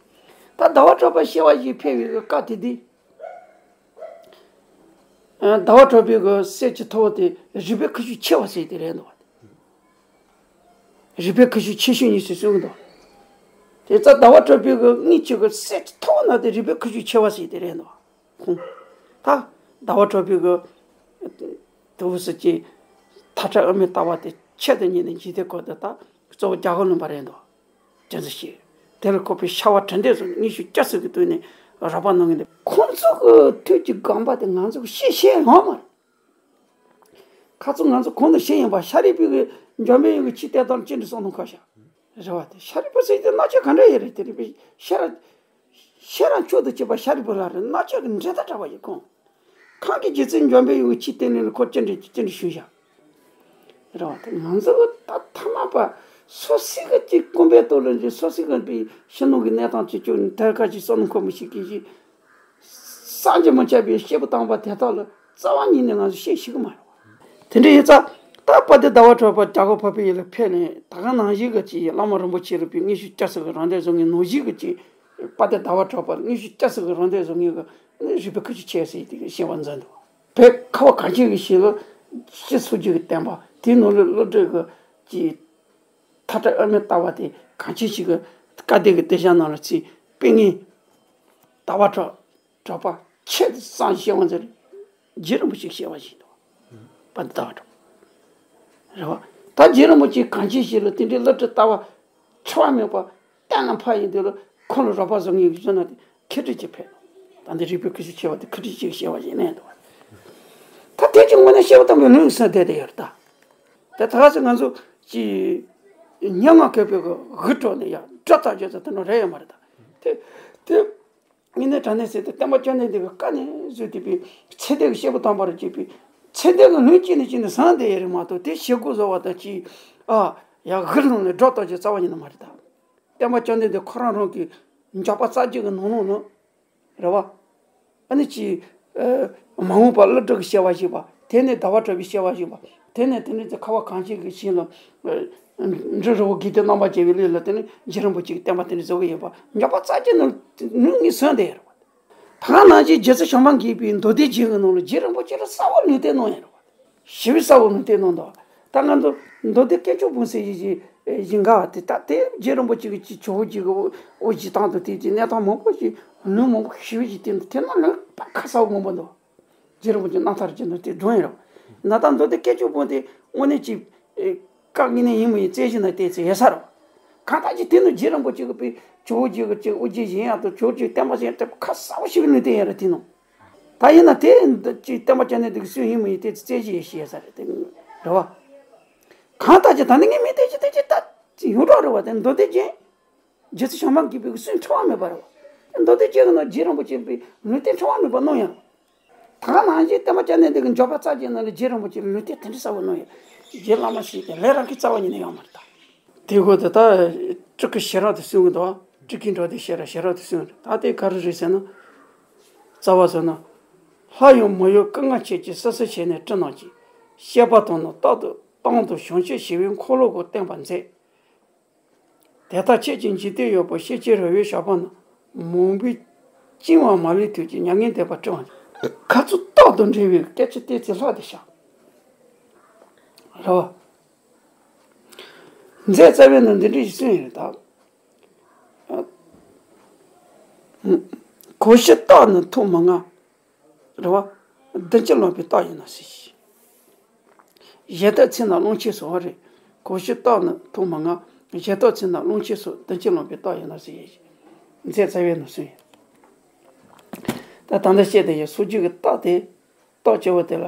ད་ཟླ་བ་གྲགས་པའི་སྐྱེ་བ་ཞིག་ཕེབས་པའི་སྐབས་དེ་དུས། ཟླ་བ་གྲགས་པའི་གི་སྲས་ཀྱི་ཐུ་བོ་དེ་རིག་པའི་ཁུ་བྱུག་ཆེ་བ་ཟེར་དེ་རེད་འདུག་རིག་པའི་ཁུ་བྱུག་ཆེ་ཤོས་གཉིས་སུ་གསུངས་འདུག་དེ་ཙ་ཟླ་བ་གྲགས་པའི་གི་དངུལ་གྱི་གི་སྲས་ཀྱི་ཐུ་བོ་ན་དེ་རིག་པའི་ཁུ་བྱུག་ཆེ་བ་ཟེར་དེ་རེད་འདུག་ཁོང་། ད་ཟླ་བ་གྲགས་པའི་གི་ཐུ་བོ་ཟེར་གྱི། མཐའ་བྲལ་དབུ་མའི་ལྟ་བ་དེ་ཆེད་དུ་གཉེར་ནས་འཇིག་རྟེན་སྐོར་དུ་ད་གཙོ་བོ་རྒྱལ་པོ་བློན་པོ་རེད་འདུག་དེ་ཚོ་ཞིག་དེ་ལ་ཁོ་པའི་ཤ་བ་གྲུ་འདེགས་སུ་དངོས་ཤུགས་སྐྱ་སུ་གི་དུས་ནས་རོགས་པ་གནང་གི་འདུག་ཁོང་ཚོ་གི་དུས་ཀྱི་དགོངས་པ་དེ་ང་ཚོ་གི་ཤེས་ཤེས་ཡོང་མ་རེད། ཁ་ཚོ་ང་ཚོ་གོང་དུ་བཤད་ཡིན་པ་ཤཱ་རིའི་བུ་གི་འཇམ་པའི་དབྱངས་ཀྱི་ཆོས་བསྟན་སྟངས་ཅི་འདྲ་སོང་ནོ་ཁ་ཤ། རེད་བ། དེ་ཤཱ་རིའི་བུ་ཟེར་དེ་རྣམ་དཔྱོད་ག་འདྲ་ཡོད་རེད། དེ་རེད་པས་ཤེས་ར། ཤེས་རབ་མཆོག་ཏུ་གྱུར་པ་ཤཱ་རིའི་བུ་ལ་རེད། རྣམ་དཔྱོད་ཀྱི་འགྲན་ཟླ་བྲལ་བ་ཡིན་ཁོང་། ཁམས་ཀྱི་རྗེ་བཙུན་འཇམ་པའི་དབྱངས་ཀྱི་ཆོས་བསྟན་ནས་ཁོ་ཅི་འདྲ་ཅི་འདྲ་ཞུས་བཞག་རེད་བ། དེ་ང་ཚོ་ད་ཐ་མ་པ་སོ་སོ་གི་ཅིག་དཀོན་པའི་ཏོག་ལ་འཇུ་སོ་སོ་གི་པའི་ཕྱི་ནང་གི་གནས་སྟངས་ཅིག་ཅུང་ཐད་ཀ་ཅིག་བསམ་བློ་འཁོར་མི་ཤེས་ཀྱི་ཞིག་བསམ་གྱིས་མི་ཁྱབ་པའི་སྐྱེས་བུ་དམ་པ་དེ་དག་ལ་རྩ་བ་ཉིད་ནས་ང་ཚོ་བཤད་ཤེས་ཀྱི་མ་རེད་བ། དེ་འདྲ་ཡིན་ཙང་ད་དཔལ་ལྡན་ཟླ་བ་གྲགས་པ་རྒྱལ་པོ་འཕགས་པའི་ཡུལ་ལ་ཕེབས་ནས་ད་ག་ནང་བཞིན་གྱི་ཅིག་བླ་མ་རིན་པོ་ཆེ་རུ་པའི་དངོས་ཤུགས་སྐྱ་སེར་གྱི་རང་སྡེ་བཟོ་མཁན་ནང་བཞིན་གྱི་ཅིག་དཔལ་ལྡན་ཟླ་བ་གྲགས་པ་དངོས་ཤུགས་སྐྱ་སེར་གྱི་རང་སྡེ་བཟོ་མཁན་གྱི་རིག་པའི་ཁུ་བྱུག་ཆེ་ཟེར་དེ་གི་བཤད་པ་མཛད་འདུག་བོད་ཁ་བ་གངས་ཅན་གྱི་ཞིང་ལ་སྤྱི་ཚོགས་ཀྱི་བསྟན་པ་དེའི་ནང་ལ་སློབ་གྲྭའི་གི་ཅིག་མཐའ་བྲལ་དབུ་མའི་ལྟ་བ་དེ་གངས་ཅན་ཞིག་གི་བཀའ་སྡེ་གི་སྡེ་ཤག་ནང་ལ་ཚུད་པའི་ངས་ཟླ་བ་གྲགས་གྲགས་པ་ཆེད་དུ་བསམ་ཤེས་པ་ཚོར་རྗེ་རིན་པོ་ཆེ་བཤད་པ་ཞིག་འདུག་དཔལ་ལྡན་ཟླ་བ་གྲགས་རེད་བ། ད་རྗེ་རིན་པོ་ཆེ་གངས་ཅན་ཞིག་ལ་དེ་འདྲའི་སློབ་ཁྲིད་ལྟ་བ་འཁྲུལ་བ་མེད་པ་གཏན་ལ་ཕབ་ཡིན་དུས་ལ་ཁོང་ལ་རོགས་པ་བཟོ་མཁན་གྱི་བཟོ་ན་དེ་མཁས་གྲུབ་ཀྱི་ཕེབས། ད་འདི་རིག་པའི་ཁུ་བྱུག་ཆེ་བ་དེ་མཁས་གྲུབ་ཀྱི་བཤད་པ་ཞིག་གནས་འདུག་ད་དེ་ཅིག་དངོས་གནས་སྐྱེས་བུ་དམ་པའི་ལུང་གི་སྲོལ་བསྡད་དེ་ཡོད་རེད་ད། དེ་ད་ག་ཚོད་ང་ཚོ་ཀྱི་སྙན་ངག་མཁས་པའི་གི་དབུ་སྐྲོད་ནས་ཡང་སྒྲ་ལྟ་རྒྱུ་ཚོ་དེ་འདྲ་རེད་ཡོད་མ་རེད་ད། དེ་དེ་དངོས་གནས་དྲང་གནས་ཟེར་དུས་བསྟན་པ་བཅོམ་ལྡན་འདས་ཀྱི་བཀའ་ནས་བཟོས་ཏེ་པའི་ཚེ་འདས་ཀྱི་སྐྱེས་བུ་དམ་པར་བརྗོད་པའི་ཚེ་འདས་ཀྱི་ལུང་གཅིག་ནས་གཅིག་ནས་བཟང་བསྡད་ཡོད་རེད་མ་གཏོགས་དེ་ཞེ་དགུ་བཟོ་བ་དང་ཅིག་ཨ་ཡང་དབུ་ལུང་ནས་སྒྲ་ལྟ་རྒྱུ་རྩ་བ་ཉིད་ནས་མ་རེད་ད། བསྟན་པ་བཅོམ་ལྡན་འདས་ཁོ་རང་རང་གི་འཇོག་པ་རྩ་རྒྱུད་ཀྱི་ནང་ལོགས་ནང་རེད་བ། ཨ་ནི་ཅི། ཨ། མ་འོངས་པ་ཀླུ་སྒྲུབ་ཀྱི་བྱ་བ་ཞིག་པ། དེ་ནས་ཟླ་བ་གྲགས་པའི་བྱ་བ་ཞིག་པ། དེ་ནས་དེ་ནས་ཁ་བ་གངས་ཅན་གྱི་ཞིང་ལ། ཨ། འབྲི་རི་བོ་དགེ་ལྡན་རྣམ་པར་རྒྱལ་བའི་གླིང་ལ་དེ་ནས་རྗེ་རིན་པོ་ཆེ་གི་བསྟན་པ་དེ་འདྲ་བཟོ་གི་ཡོད་པ་འཇོག་པ་རྩ་རྒྱུད་ནང་ནུས་ངེས་སོན་དེ་རེད་བ། ད་ག་ནང་བཞིན་རྗེ་བཙུན་བྱམས་པ་མགོན་པོའི་མདོ་སྡེ་རྒྱན་གྱི་ནང་ལ་རྗེ་རིན་པོ་ཆེ་ལ་གསལ་བོ་ལུང་བསྟན་གནང་ཡོད་རེད་བ། ཞི་བའི་གསལ་བོ་ལུང་བསྟན་གནང་འདུག་ད་ང་ཚོ་མདོ་སྡེ་དཀོན་མཆོག་སྤུངས་ཟེར་ཡི་ཞིག་ཞིག་འགའ་བ་དེ་ད་དེ་རྗེ་རིན་པོ་ཆེ་གི་ཅིག་ཇོ་བོ་རྗེ་གི་དབུ་བཞེས་སྟངས་དང་དེ་ཅིག་གནས་སྟངས་མང་པོ་ཞིག་ལུང་མང་པོ་ཞི་བའི་ཞིག་བསྟན་འདུག་དེ་ན་ལུང་པ་ཁ་གསལ་བོ་མང་པོ་འདུག་རྗེ་རིན་པོ་ཆེ་རྣམ་ཐར་གྱི་འདུག་དེ་སྒྲུང་ཡིན་རོགས། ན་ད་མདོ་སྡེ་དཀོན་མཆོག་སྤུངས་དེ་དངོས་གནས་ཅིག་བཀའ་དངོས་གནས་ཡིན་མི་ཡིན་བཙལ་ཞིག་ན་བལྟས་ཚེ་ཡོད་ས་རོགས། གང་ལྟར་ཅིག་དེ་ནི་རྗེ་རིན་པོ་ཆེ་གི་པའི་ཇོ་བོ་རྗེ་གི་ཅིག་དབུ་བཞེས་ཡིན་ཡང་དང་ཇོ་བོ་རྗེ་བསྟན་པ་ཟེར་ཡང་དེ་ཁ་གསལ་བོ་ཞི་བའི་ལུང་བསྟན་ཡང་རེད་དེ་ནང་། ད་ཡིན་ན་དེ་འདི་ཅིག་བསྟན་པ་བཅོམ་ལྡན་འདས་ཀྱི་སྲོལ་ཡིན་མི་ཡིན་དེ་རྩད་གཅོད་ཡེ་ཤེས་ས་རེད་དེ་རེད་བ། གང་ལྟར་ཅིག་ད་ནི་ངས་མི་དེ་ཅིག་དེ་ཅིག་ད་ཅིག་ཡོངས་གྲགས་རེད་བ། དེ་མདོ་སྡེ་རྒྱན། རྗེ་བཙུན་བྱམས་པ་མགོན་པོའི་སྲོལ་འཁྲུལ་བ་མེད་པ་རེད་བ། དེ་མདོ་སྡེ་རྒྱན་གྱི་ནང་རྗེ་རིན་པོ་ཆེ་པའི་ལུང་བསྟན་འཁྲུལ་བ་མེད་པ་གནང་ཡང་། ད་ག་ནང་བཞིན་བསྟན་པ་བཅོམ་ལྡན་འདས་ཀྱི་འཇོག་པ་རྩ་རྒྱུད་ནང་ལ་རྗེ་རིན་པོ་ཆེ་ལུང་བསྟན་དེ་འདྲ་གསལ་བོ་གནང་ཡོད། རྗེ་བླ་མ་ཞིག་གི་ལས་རང་གི་རྩ་བ་ཉིད་ནས་ཡོད་མ་རེད་ད། དེ་གོ་དེ་ད་སྤྲུལ་སྐུ་ཞལ་རབ་ཏུ་གསུངས་གི་འདུག་སྤྲུལ་སྐུའི་འགྲོ་དེ་ཞལ་རབ་ཞལ་རབ་ཏུ་གསུངས་རེད། ད་དེ་ག་རེ་རེད་ཟེར་ན། རྩ་བ་ཟེར་ན། སླར་ཡང་མི་གཡོ་སྐུ་ལྔ་ཆོས་ཀྱི་སྲིད་ཞུ་བྱས་ནས་སྤྲུལ་རྣམས་ཀྱིས། བཤད་པ་དང་ནི་རྟག་ཏུ་སྟོང་དུ་བྱང་ཆུབ་ཞི་བའི་འཁོར་ལོ་བསྐོར་བསྟན་པ་མཛད། དེ་ལྟར་ཁྱེད་ཀྱི་འཇིག་རྟེན་ཡོད་པར་ཤེས་བྱའི་རོལ་པའི་ཞགས་པ་ན། མང་པོས་བཅིང་བ་མ་ལུས་དུས་ཀྱི་མྱ་ངན་འདས་པ་སྤྲིན་པ་ཁ་ཚུར་རྟག་ཏུ་འདྲིལ་བའི་སྐད་ཆ་བལྟས་ཚེ་ལྷག་ཏུ་ཤར། རེད་བ། མཛད་རྩ་བའི་ནང་འདི་འདྲ་ཞིག་གསུངས་ཡོད་རེད་ད། གོ་ཤེས་རྟགས་ནི་ཐོག་མི་མངའ། རེད་བ། བདུན་ཅུ་ལོན་པའི་རྟགས་ཡིན་ནོ་ཟེར། གཞན་དག་ཚེ་ན་བླང་ཆོས་སོགས་རེད། གོ་ཤེས་རྟགས་ནི་ཐོག་མ་ང་། གཞན་དག་ཚེ་ན་བླང་ཆོས་སོགས་བདུན་ཅུ་ལོན་པའི་རྟགས་ཡིན་ནོ་ཟེར། མཛད་རྩ་བའི་ནང་གསུངས་ཡོད། ད་ད་ལྟ་བཤད་དེ་ཡོད་སོ་རྒྱུ་གི་རྟགས་དེ། རྟགས་ཆེ་བོ་དེ་ལ།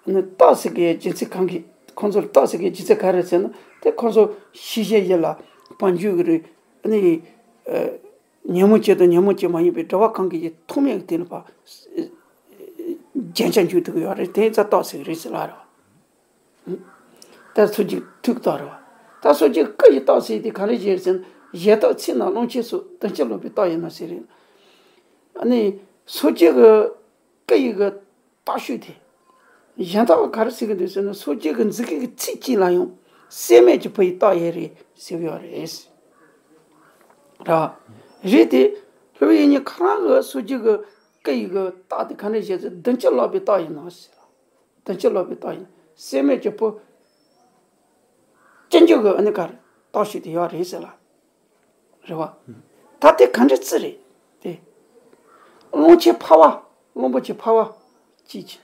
ནི་རྟགས་ཟེར་གི་རྒྱུ་མཚན་གང་གི་ཁོང་ཚོར་རྟགས་ཟེར་གི་རྒྱུ་མཚན་ག་རེ་ཟེར་ན་དེ་ཁོང་ཚོ་ཤེས་བྱའི་ཡུལ་ལ་བང་རྒྱུད་ཀྱི་རིགས་ནི། ཉོན་མོངས་ཅན་དང་ཉོན་མོངས་ཅན་མ་ཡིན་པའི་སྒྲིབ་པ་གང་གི་ཡུལ་ཐོགས་མེད་ཀྱི་དེ་ལ་ཕར། རྒྱན་ཆ་འཇུག་ཐུབ་ཀྱི་ཡོད་རེད། དེ་ཙ་རྟགས་ཟེར་གི་རེད་ཟེར་ལ་རེད་བ། ད་སོ་རྒྱུ་ཐུག་རྟགས་རེད་བ། ད་སོ་རྒྱུ་སྐུ་ཡི་རྟགས་ཟེར་དེ་ག་རེ་བྱས་ཟེར་ན་གཞན་དག་ཚེ་ན་བླང་ཆོས་སོགས་བདུན་ཅུ་ལོན་པའི་རྟགས་ཡིན་ནོ་ཟེར་རེད། ཨ་ནི་སོ་རྒྱུ་གི་སྐུ་ཡི་གི་རྟགས་ཤུགས་དེ། གཞན་དག་ག་རེ་ཟེར་གི་འདུག་ཟེར་ན་སོ་རྒྱུ་གི་མཛུབ་དཀྱིལ་གྱི་ཚིགས་གཅིག་ལ་ཡང་སྲེད་མེད་ཀྱི་བུ་ཡི་རྟགས་ཡོད་རེད་ཟེར་གི་ཡོད་རེད། ར། རེད་དེ། སློབ་དཔོན་དབྱིག་གཉེན་ཁོ་རང་གི་སོ་རྒྱུ་གི་སྐུ་ཡི་གི་རྟགས་དེ་ག་འདྲ་བྱས་ཚེ་བདུན་ཅུ་ལོན་པའི་རྟགས་ཡིན་ནོ་ཟེར་ལ། བདུན་ཅུ་ལོན་པའི་རྟགས་ཡིན། སྲེད་མེད་ཀྱི་བུ། སྐྱེ་འགྱུར་གྱི་ཨ་ནི་ག་རེ་རྟགས་ཤིག་དེ་ཡོད་རེད་ཟེར་ལ། རེད་བ། ད་དེ་ག་འདྲ་རྩི་རེད། དེ། གླང་ཆེན་འཕར་བ། གླང་པོ་ཆེ་འཕར་བ། གཅིག་གི།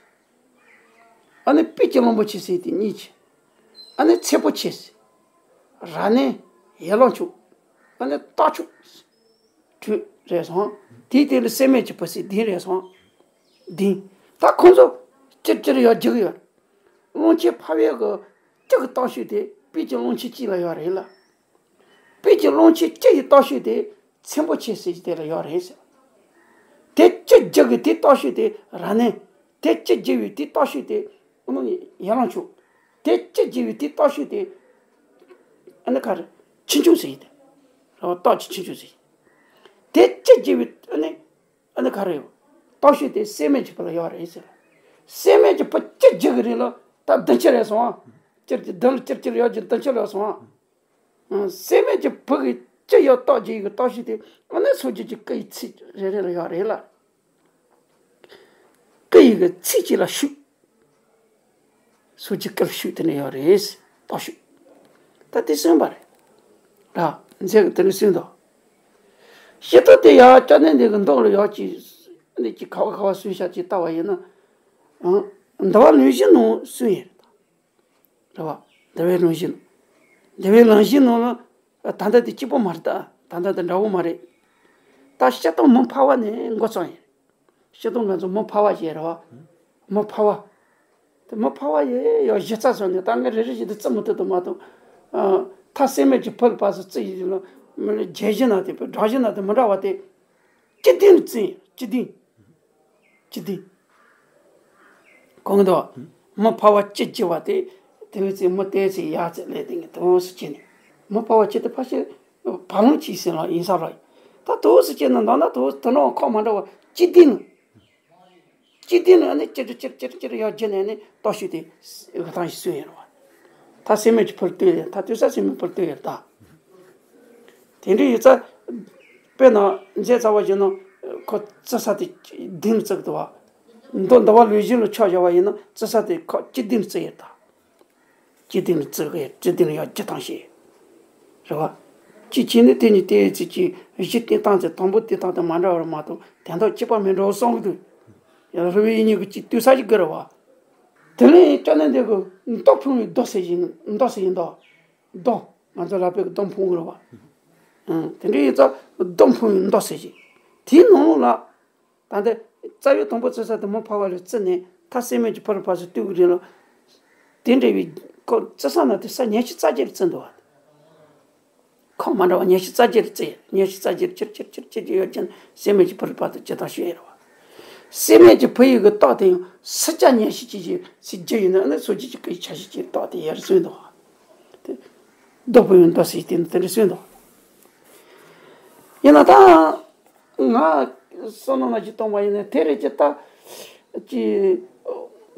ཨ་ནི་པད་ཀྱི་གླང་པོ་ཆེ་ཟེར་དེ་གཉིས་གི། ཨ་ནི་ཚེ་པོ་ཆེ་ཟེར། ར་ནས་ཡན་ལག་མཆོག་ཨ་ནི་རྟགས་མཆོག་དྲུག་རེད་སོང་། དེའི་སྟེང་ལ་སྲེད་མེད་ཀྱི་བུ་ཟེར་བདུན་རེད་སོང་། བདུན། ད་ཁོང་ཚོ་ཅིར་ཅིར་ཡར་རྒྱུག་ཡོད། རླུང་ཆེན་འཕར་བའི་གི་སྤྱི་གི་རྟགས་ཤུལ་དེ་དཔལ་གྱི་རླུང་ཆེན་སྤྱི་ལ་ཡོད་རེད་ལ། དཔལ་གྱི་རླུང་ཆེན་སྤྱི་ཡི་རྟགས་ཤུལ་དེ་ཚེམ་བུ་ཆེ་ཟེར་གྱི་དེ་ལ་ཡོད་རེད་ཟེར། དེ་སྤྱི་རྒྱུ་གི་དེ་རྟགས་ཤུལ་དེ་ར་ནས། དེ་སྤྱི་རྒྱུ་བའི་དེ་རྟགས་ཤུལ་དེ་ཨ་ནི་ཡན་ལག་མཆོག་དེ་སྤྱི་རྒྱུ་བའི་དེ་རྟགས་ཤུལ་དེ་ཨ་ནི་ག་རེ། ཆེ་ཆུང་ཟེར་གྱི་དེ། ར་བ་རྟགས་ཀྱི་ཆེ་ཆུང་ཟེར་གྱི། དེ་སྤྱི་རྒྱུ་བའི་ཨ་ནི། ཨ་ནི་ག་རེ་ཡོད། རྟགས་ཤུལ་དེ་སྲེད་མེད་ཀྱི་བུ་ལ་ཡོད་རེད་ཟེར། སྲེད་མེད་ཀྱི་བུ་སྤྱི་རྒྱུ་གི་རིང་ལ་ད་བདུན་ཅུ་རེད་སོང་ཨ། སྤྱིར་གྱི་བདུན་ལ་ཅིར་ཅིར་ཡར་རྒྱུག་བདུན་ཅུ་ལ་སོང་ཨ། སྲེད་མེད་ཀྱི་བུ་གི་སྤྱི་ཡི་རྟགས་རྒྱུ་ཡི་གི་རྟགས་ཤུལ་དེ་ཨ་ནི་སོ་རྒྱུ་གི་སྐུ་ཡི་ཚིགས་རེ་རེ་ལ་ཡོད་རེད་ལ། སྐུ་ཡི་གི་ཚིགས་གཅིག་ལ་ཤུགས། སོ་རྒྱུ་སྐུ་ལ་ཤུགས་དེ་ནས་ཡོད་རེད། རྟགས་ཤུལ། ད་དེ་གསུངས་པ་རེད། ར། མཛད་གི་དེ་ནས་གསུངས་དོ། ཤི་ཐོ་དེ་ཡང་སྐྱབས་གནས་འདི་གི་མདོག་ལ་ཡོད་ཀྱི། འདི་ཀྱི་ཁ་བ་ཁ་བ་གསུངས་ཤག་ཅིག་ལྟ་བ་ཡིན་ན། ཨང་། འདུལ་བ་ལུང་གཞི་ནང་གསུངས་ཡོད་རེད། རེད་བ། འདུལ་བའི་ལུང་གཞི་ནང་། འདུལ་བའི་ལུང་གཞི་ནང་ལ། ད་ལྟ་དེ་གཅིག་པོ་མ་རེད་ད། ད་ལྟ་དེ་འདྲ་བོ་མ་རེད། ད་སྤྱིར་བཏང་མི་ཕལ་བ་ནས་འགོ་བརྩམས་ཡིན། སྤྱིར་བཏང་ང་ཚོ་མི་ཕལ་བ་ཞིག་རེད་བ། མི་ཕལ་བ། དེ་མི་ཕལ་བ་ཡེ་ཡོད་གཞི་རྩ་སོང་ནས་ད་ངས་རེ་རེ་བཞིན་དུ་བརྩི་མི་ཐུབ་དུ་མ་གཏོགས། ཨ། ཐ་སྲེད་མེད་ཀྱི་བུ་ལ་ཕར་ཚུར་བརྩི་ཡིན་ལ། མི་ལ་རྒྱལ་གཞི་ན་དེ་བུ་འབྲང་གཞི་ན་དེ་མི་འདྲ་བ་དེ། སྤྱི་དོན་ལ་བརྩི་ཡིན་སྤྱི་དོན། སྤྱི་དོན། གང་དུ། མི་ཕལ་བ་སྤྱི་སྤྱི་བ་དེ། དེ་བས་ཚེ་མི་དེ་ཚེ་ཡ་ཚེ་ལས་དེ་ངས་དུ་སུ་བྱས་ནས། མི་ཕལ་བ་སྤྱི་དེ་ཕལ་ཆེར། བར་ལམ་གྱིས་ཟིན་ལ་ཡིན་ས་ར། ད་དུ་སུ་བྱས་ན་འདང་ན་དུ་དུ་ནང་ཁོག་མ་འདྲ་བ་སྤྱི་དོན་ལ། སྤྱི་དོན་ལ་ནི་ཅིར་ཅིར་ཅིར་ཅིར་ཡར་རྒྱུག་ནས་ནི་རྟགས་ཤུལ་དེ་གི་ཐང་ཞིག་སུན་ཡིན་ར་བ། ད་སྲེད་མེད་ཀྱི་བུ་ལ་ལྟོས་ཡིན་ད་དུས་ས་སྲེད་མེད་བུ་ལ་ལྟོས་ཡིན་ད། དེ་འདྲ་ཡོད་ཙང་། དཔེར་ན་མཛད་རྩ་བ་བཞིན་ནོ། ཁོ་བརྩི་ས་དེ་བདུན་བརྩི་གི་འདུག་བ། མདོ་འདུལ་བ་ལུང་གཞི་ལ་ཆ་བཞག་པ་ཡིན་ན་བརྩི་ས་དེ་ཁོ་སྤྱི་དོན་བརྩི་ཡོད་ད། སྤྱི་དོན་ལ་བརྩི་གི་ཡོད་སྤྱི་དོན་ལ་ཡང་སྤྱི་དང་ཞེས། རེད་བ། སྤྱི་བྱས་ནས་དེ་ཉིད་དེ་ཚིག་གི་གཞི་བསྟན་སྟངས་ཚེ་དང་པོ་བསྟན་སྟངས་དེ་མ་འདྲ་བར་མ་གཏོགས་དོན་དག་གཅིག་པ་མིན་འགྲོ་བསམ་གི་འདུག་ཡང་རུ་བའི་ཡིད་གཉིས་ཀྱི་སྤྱི་བཏུས་ས་ཞིག་དགོས་རེད་བ། དེ་ལས་སྐྱབས་གནས་འདི་གི་མདོ་ཕུང་བའི་མདོ་ཟེར་བཞིན་མདོ་ཟེར་བཞིན་མདོ། མདོ། ང་ཚོ་ལ་དཔེ་གི་མདོ་ཕུང་གི་རེད་བ། ཨང་། དེ་འདྲ་ཡིན་ཙང་མདོ་ཕུང་བའི་མདོ་ཟེར་བཞིན། དེའི་ནང་ལོགས་ལ། ད་ལྟ་རྩ་བའི་དང་པོ་བརྩི་ས་དེ་མི་ཕལ་བ་ལ་བརྩིས་ནས་ཐ་སྲེད་མེད་ཀྱི་བུ་ལ་ཕར་ཚུར་བཏུལ་གི་རེད་ལ། དེ་འདྲ་བའི་ཁོ་བརྩི་ས་ན་དེ་ས་ཉི་ཤུ་རྩ་བརྒྱད་ལ་བརྩིས་འདུག་བ། ཁོ་མ་འདྲ་བ་ཉི་ཤུ་རྩ་བརྒྱད་ལ་བརྩི་ཡ་ཉི་ཤུ་རྩ་བརྒྱད་ལ་ཅིར་ཅིར་ཅིར་ཅིར་ཅིར་ཡོད་ཀྱང་སྲེད་མེད་ཀྱི་བུ་ལ་ཕར་ཚུར་ཇི་ལྟར་ཞུ་ཡ་རེད་བ། སྲེད་མེད་ཀྱི་བུ་ཡི་གི་རྟགས་དེ་ཡང་སུ་ཅག་ཉི་ཤུ་ཅིག་ཅིག་སྲིད་རྒྱུ་ཡིན་ན་ཨ་ནི་སོ་རྒྱུ་ཅིག་གི་ཆ་ཤས་ཅིག་རྟགས་དེ་ཡར་སོན་འདུག་བ། དེ་མདོ་ཕུང་བའི་མདོ་ཟེར་དེ་ནི་དེ་འདྲ་སོན་འདུག་ཡིན་ན་ད། ང་བསམ་བློ་ནང་ཅིག་གཏོང་བ་ཡིན་ན་དེ་རེད་ཅེ་ད། ཅི།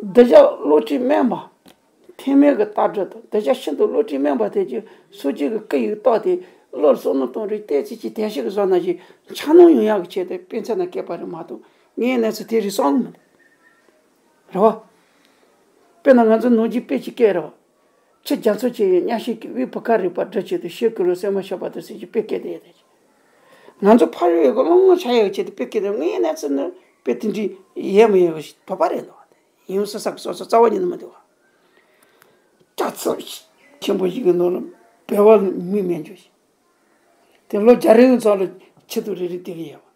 གདུལ་བྱ་བློ་གྲོས་དམན་པ། ཐེག་དམན་གྱི་ལྟ་གྲུབ་དང་གདུལ་བྱ་ཤིན་ཏུ་བློ་གྲོས་དམན་པ་དེ་ཅིག་སོ་སྐྱེ་གི་སྐུ་ཡི་རྟགས་དེ་བློར་བསམ་བློ་གཏོང་རེས་བལྟས་ཚེ་ཅིག་དལ་བཤིག་གི་བཟོ་ན་ཅིག་འཆར་སྣང་ཡོང་ཡག་གི་ཆེད་དུ་དཔེ་མཚོན་ན་བཀལ་པ་རེད་མ་གཏོགས་ངའི་གནས་ཚུལ་དེ་རེད་བསམ་གི་མི་འདུག་རེད་བ། དཔེར་ན་ང་ཚོ་ནང་ཆོས་དཔེ་ཅིག་བཀལ་རེད་བ། ཁྱེད་རྒྱ་མཚོ་ཆེ་ཡི་གཉའ་ཤིང་གི་དབུས་བུ་ག་རིག་པ་འབྲི་ཆེད་དུ་ཤེལ་ཀུ་ལུ་སེ་མ་ཤོར་བ་དང་ཟེར་གྱི་དཔེ་སྐད་དེ་ཡོད་དེ། ང་ཚོ་ཕ་རོལ་ཡོད་གི་སློང་མོ་བྱ་ཡོད་ཆེད་དུ་དཔེ་སྐད་དེ་ངའི་གནས་ཚུལ་ནི་དཔེ་དེ་འདྲའི་ཡས་མི་ཡོད་གི་བོད་པ་རེད་འདུག་བ། ཡིན་སོ་སོ་གི་སོ་སོ་རྩ་བ་ཉིད་ནས་མི་འདུག་བ། རྒྱ་མཚོ་ཆེན་པོ་ཞིག་གི་ནང་ལ་བོད་པ་མི་མེད་འཇོག་ཞིག་དེ་ལོ་བརྒྱ་རིང་ཚོ་ལ་ཆེད་དུ་རེ་རེ་དེ་གི་ཡོད་བ།